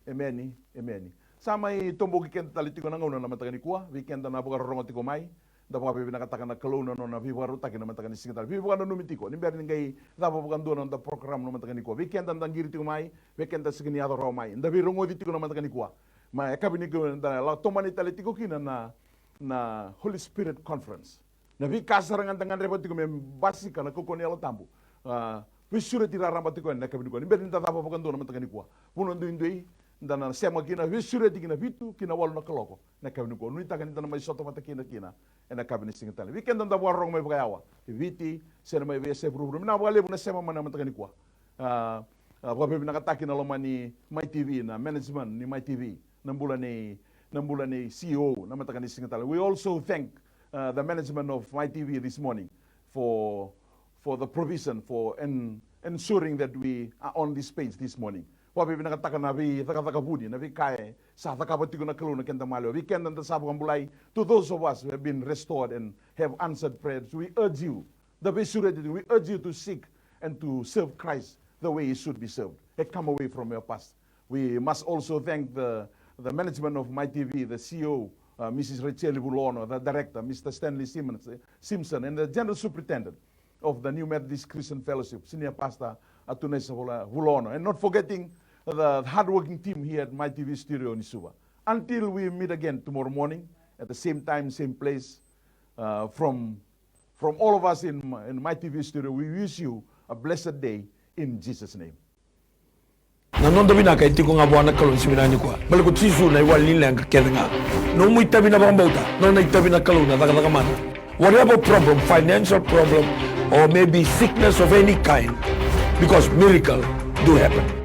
Emeni, emeni. Sa mai toboki keda tale tiko na gauna na mataka nikua, vei keda na vakarorogo tiko mai. Da vakavinavinakataka na Kalou na nona veivakarautaki na mataka ni siga tale. Veivakananumi tiko ni bera ni qai cava vakadua na noda program na mataka nikua. Vei keda da qiri tiko mai, vei keda sega ni yaco rawa mai, da veirogoci tiko na mataka nikua. Ma e yakavi nikua da la tomani tale tiko kina na, na Holy Spirit Conference. Na veika sara ga da gadreva tiko me basika na kaukauwa ni Yalo Tabu. A, veisureti raraba tiko yani na yakavi nikua ni bera ni da cava vakadua na mataka nikua. Vanua duidui da na sema kina, veisureti ki na vitu ki na walu na kaloko na yakavi nikua. Nuitaka ni da na mai sota vata kina kina ena yakavi ni siga tale. Vei keda da vakarorogo mai vakayawa e Viti se na mai veiyasai vuravura, vinaka vakalevu na sema mai na mataka nikua. A, a, vakavinavinakataki na loma ni Mai T V, na management ni Mai T V, na bula ni, na bula ni C E O na mataka ni siga tale. We also thank, uh, the management of Mai T V this morning for, for the provision for en-, ensuring that we are on this page this morning. Vakavinavinakataka na veicakacaka vuni, na veika e sa cakava tiko na Kalou na keda maliwa. Vei keda da sa vakabulai, to those of us who have been restored and have answered prayers, we urge you, the veisureti, we urge you to seek and to serve Christ the way he should be served. And come away from your past. We must also thank the, the management of Mai T V, the C E O, uh, Missus Rachel Vulono, the director, Mister Stanley Simmons, Simpson, and the general superintendent of the New Methodist Christian Fellowship, Senior Pastor Atunesa Vula-, Vulono, and not forgetting the hardworking team here at Mai T V studio in Suva. Until we meet again tomorrow morning at the same time, same place, uh, from, from all of us in, in Mai T V studio, we wish you a blessed day in Jesus' name. Na noda vinaka e tiko ga vua na Kalou ni siga vinaka nikua. Baleta ko Jisu na iwali ni leqa kece ga. Nomu itavi na vakabauta, nona itavi na Kalou na cakacaka mana. Whatever problem, financial problem, or maybe sickness of any kind, because miracle do happen.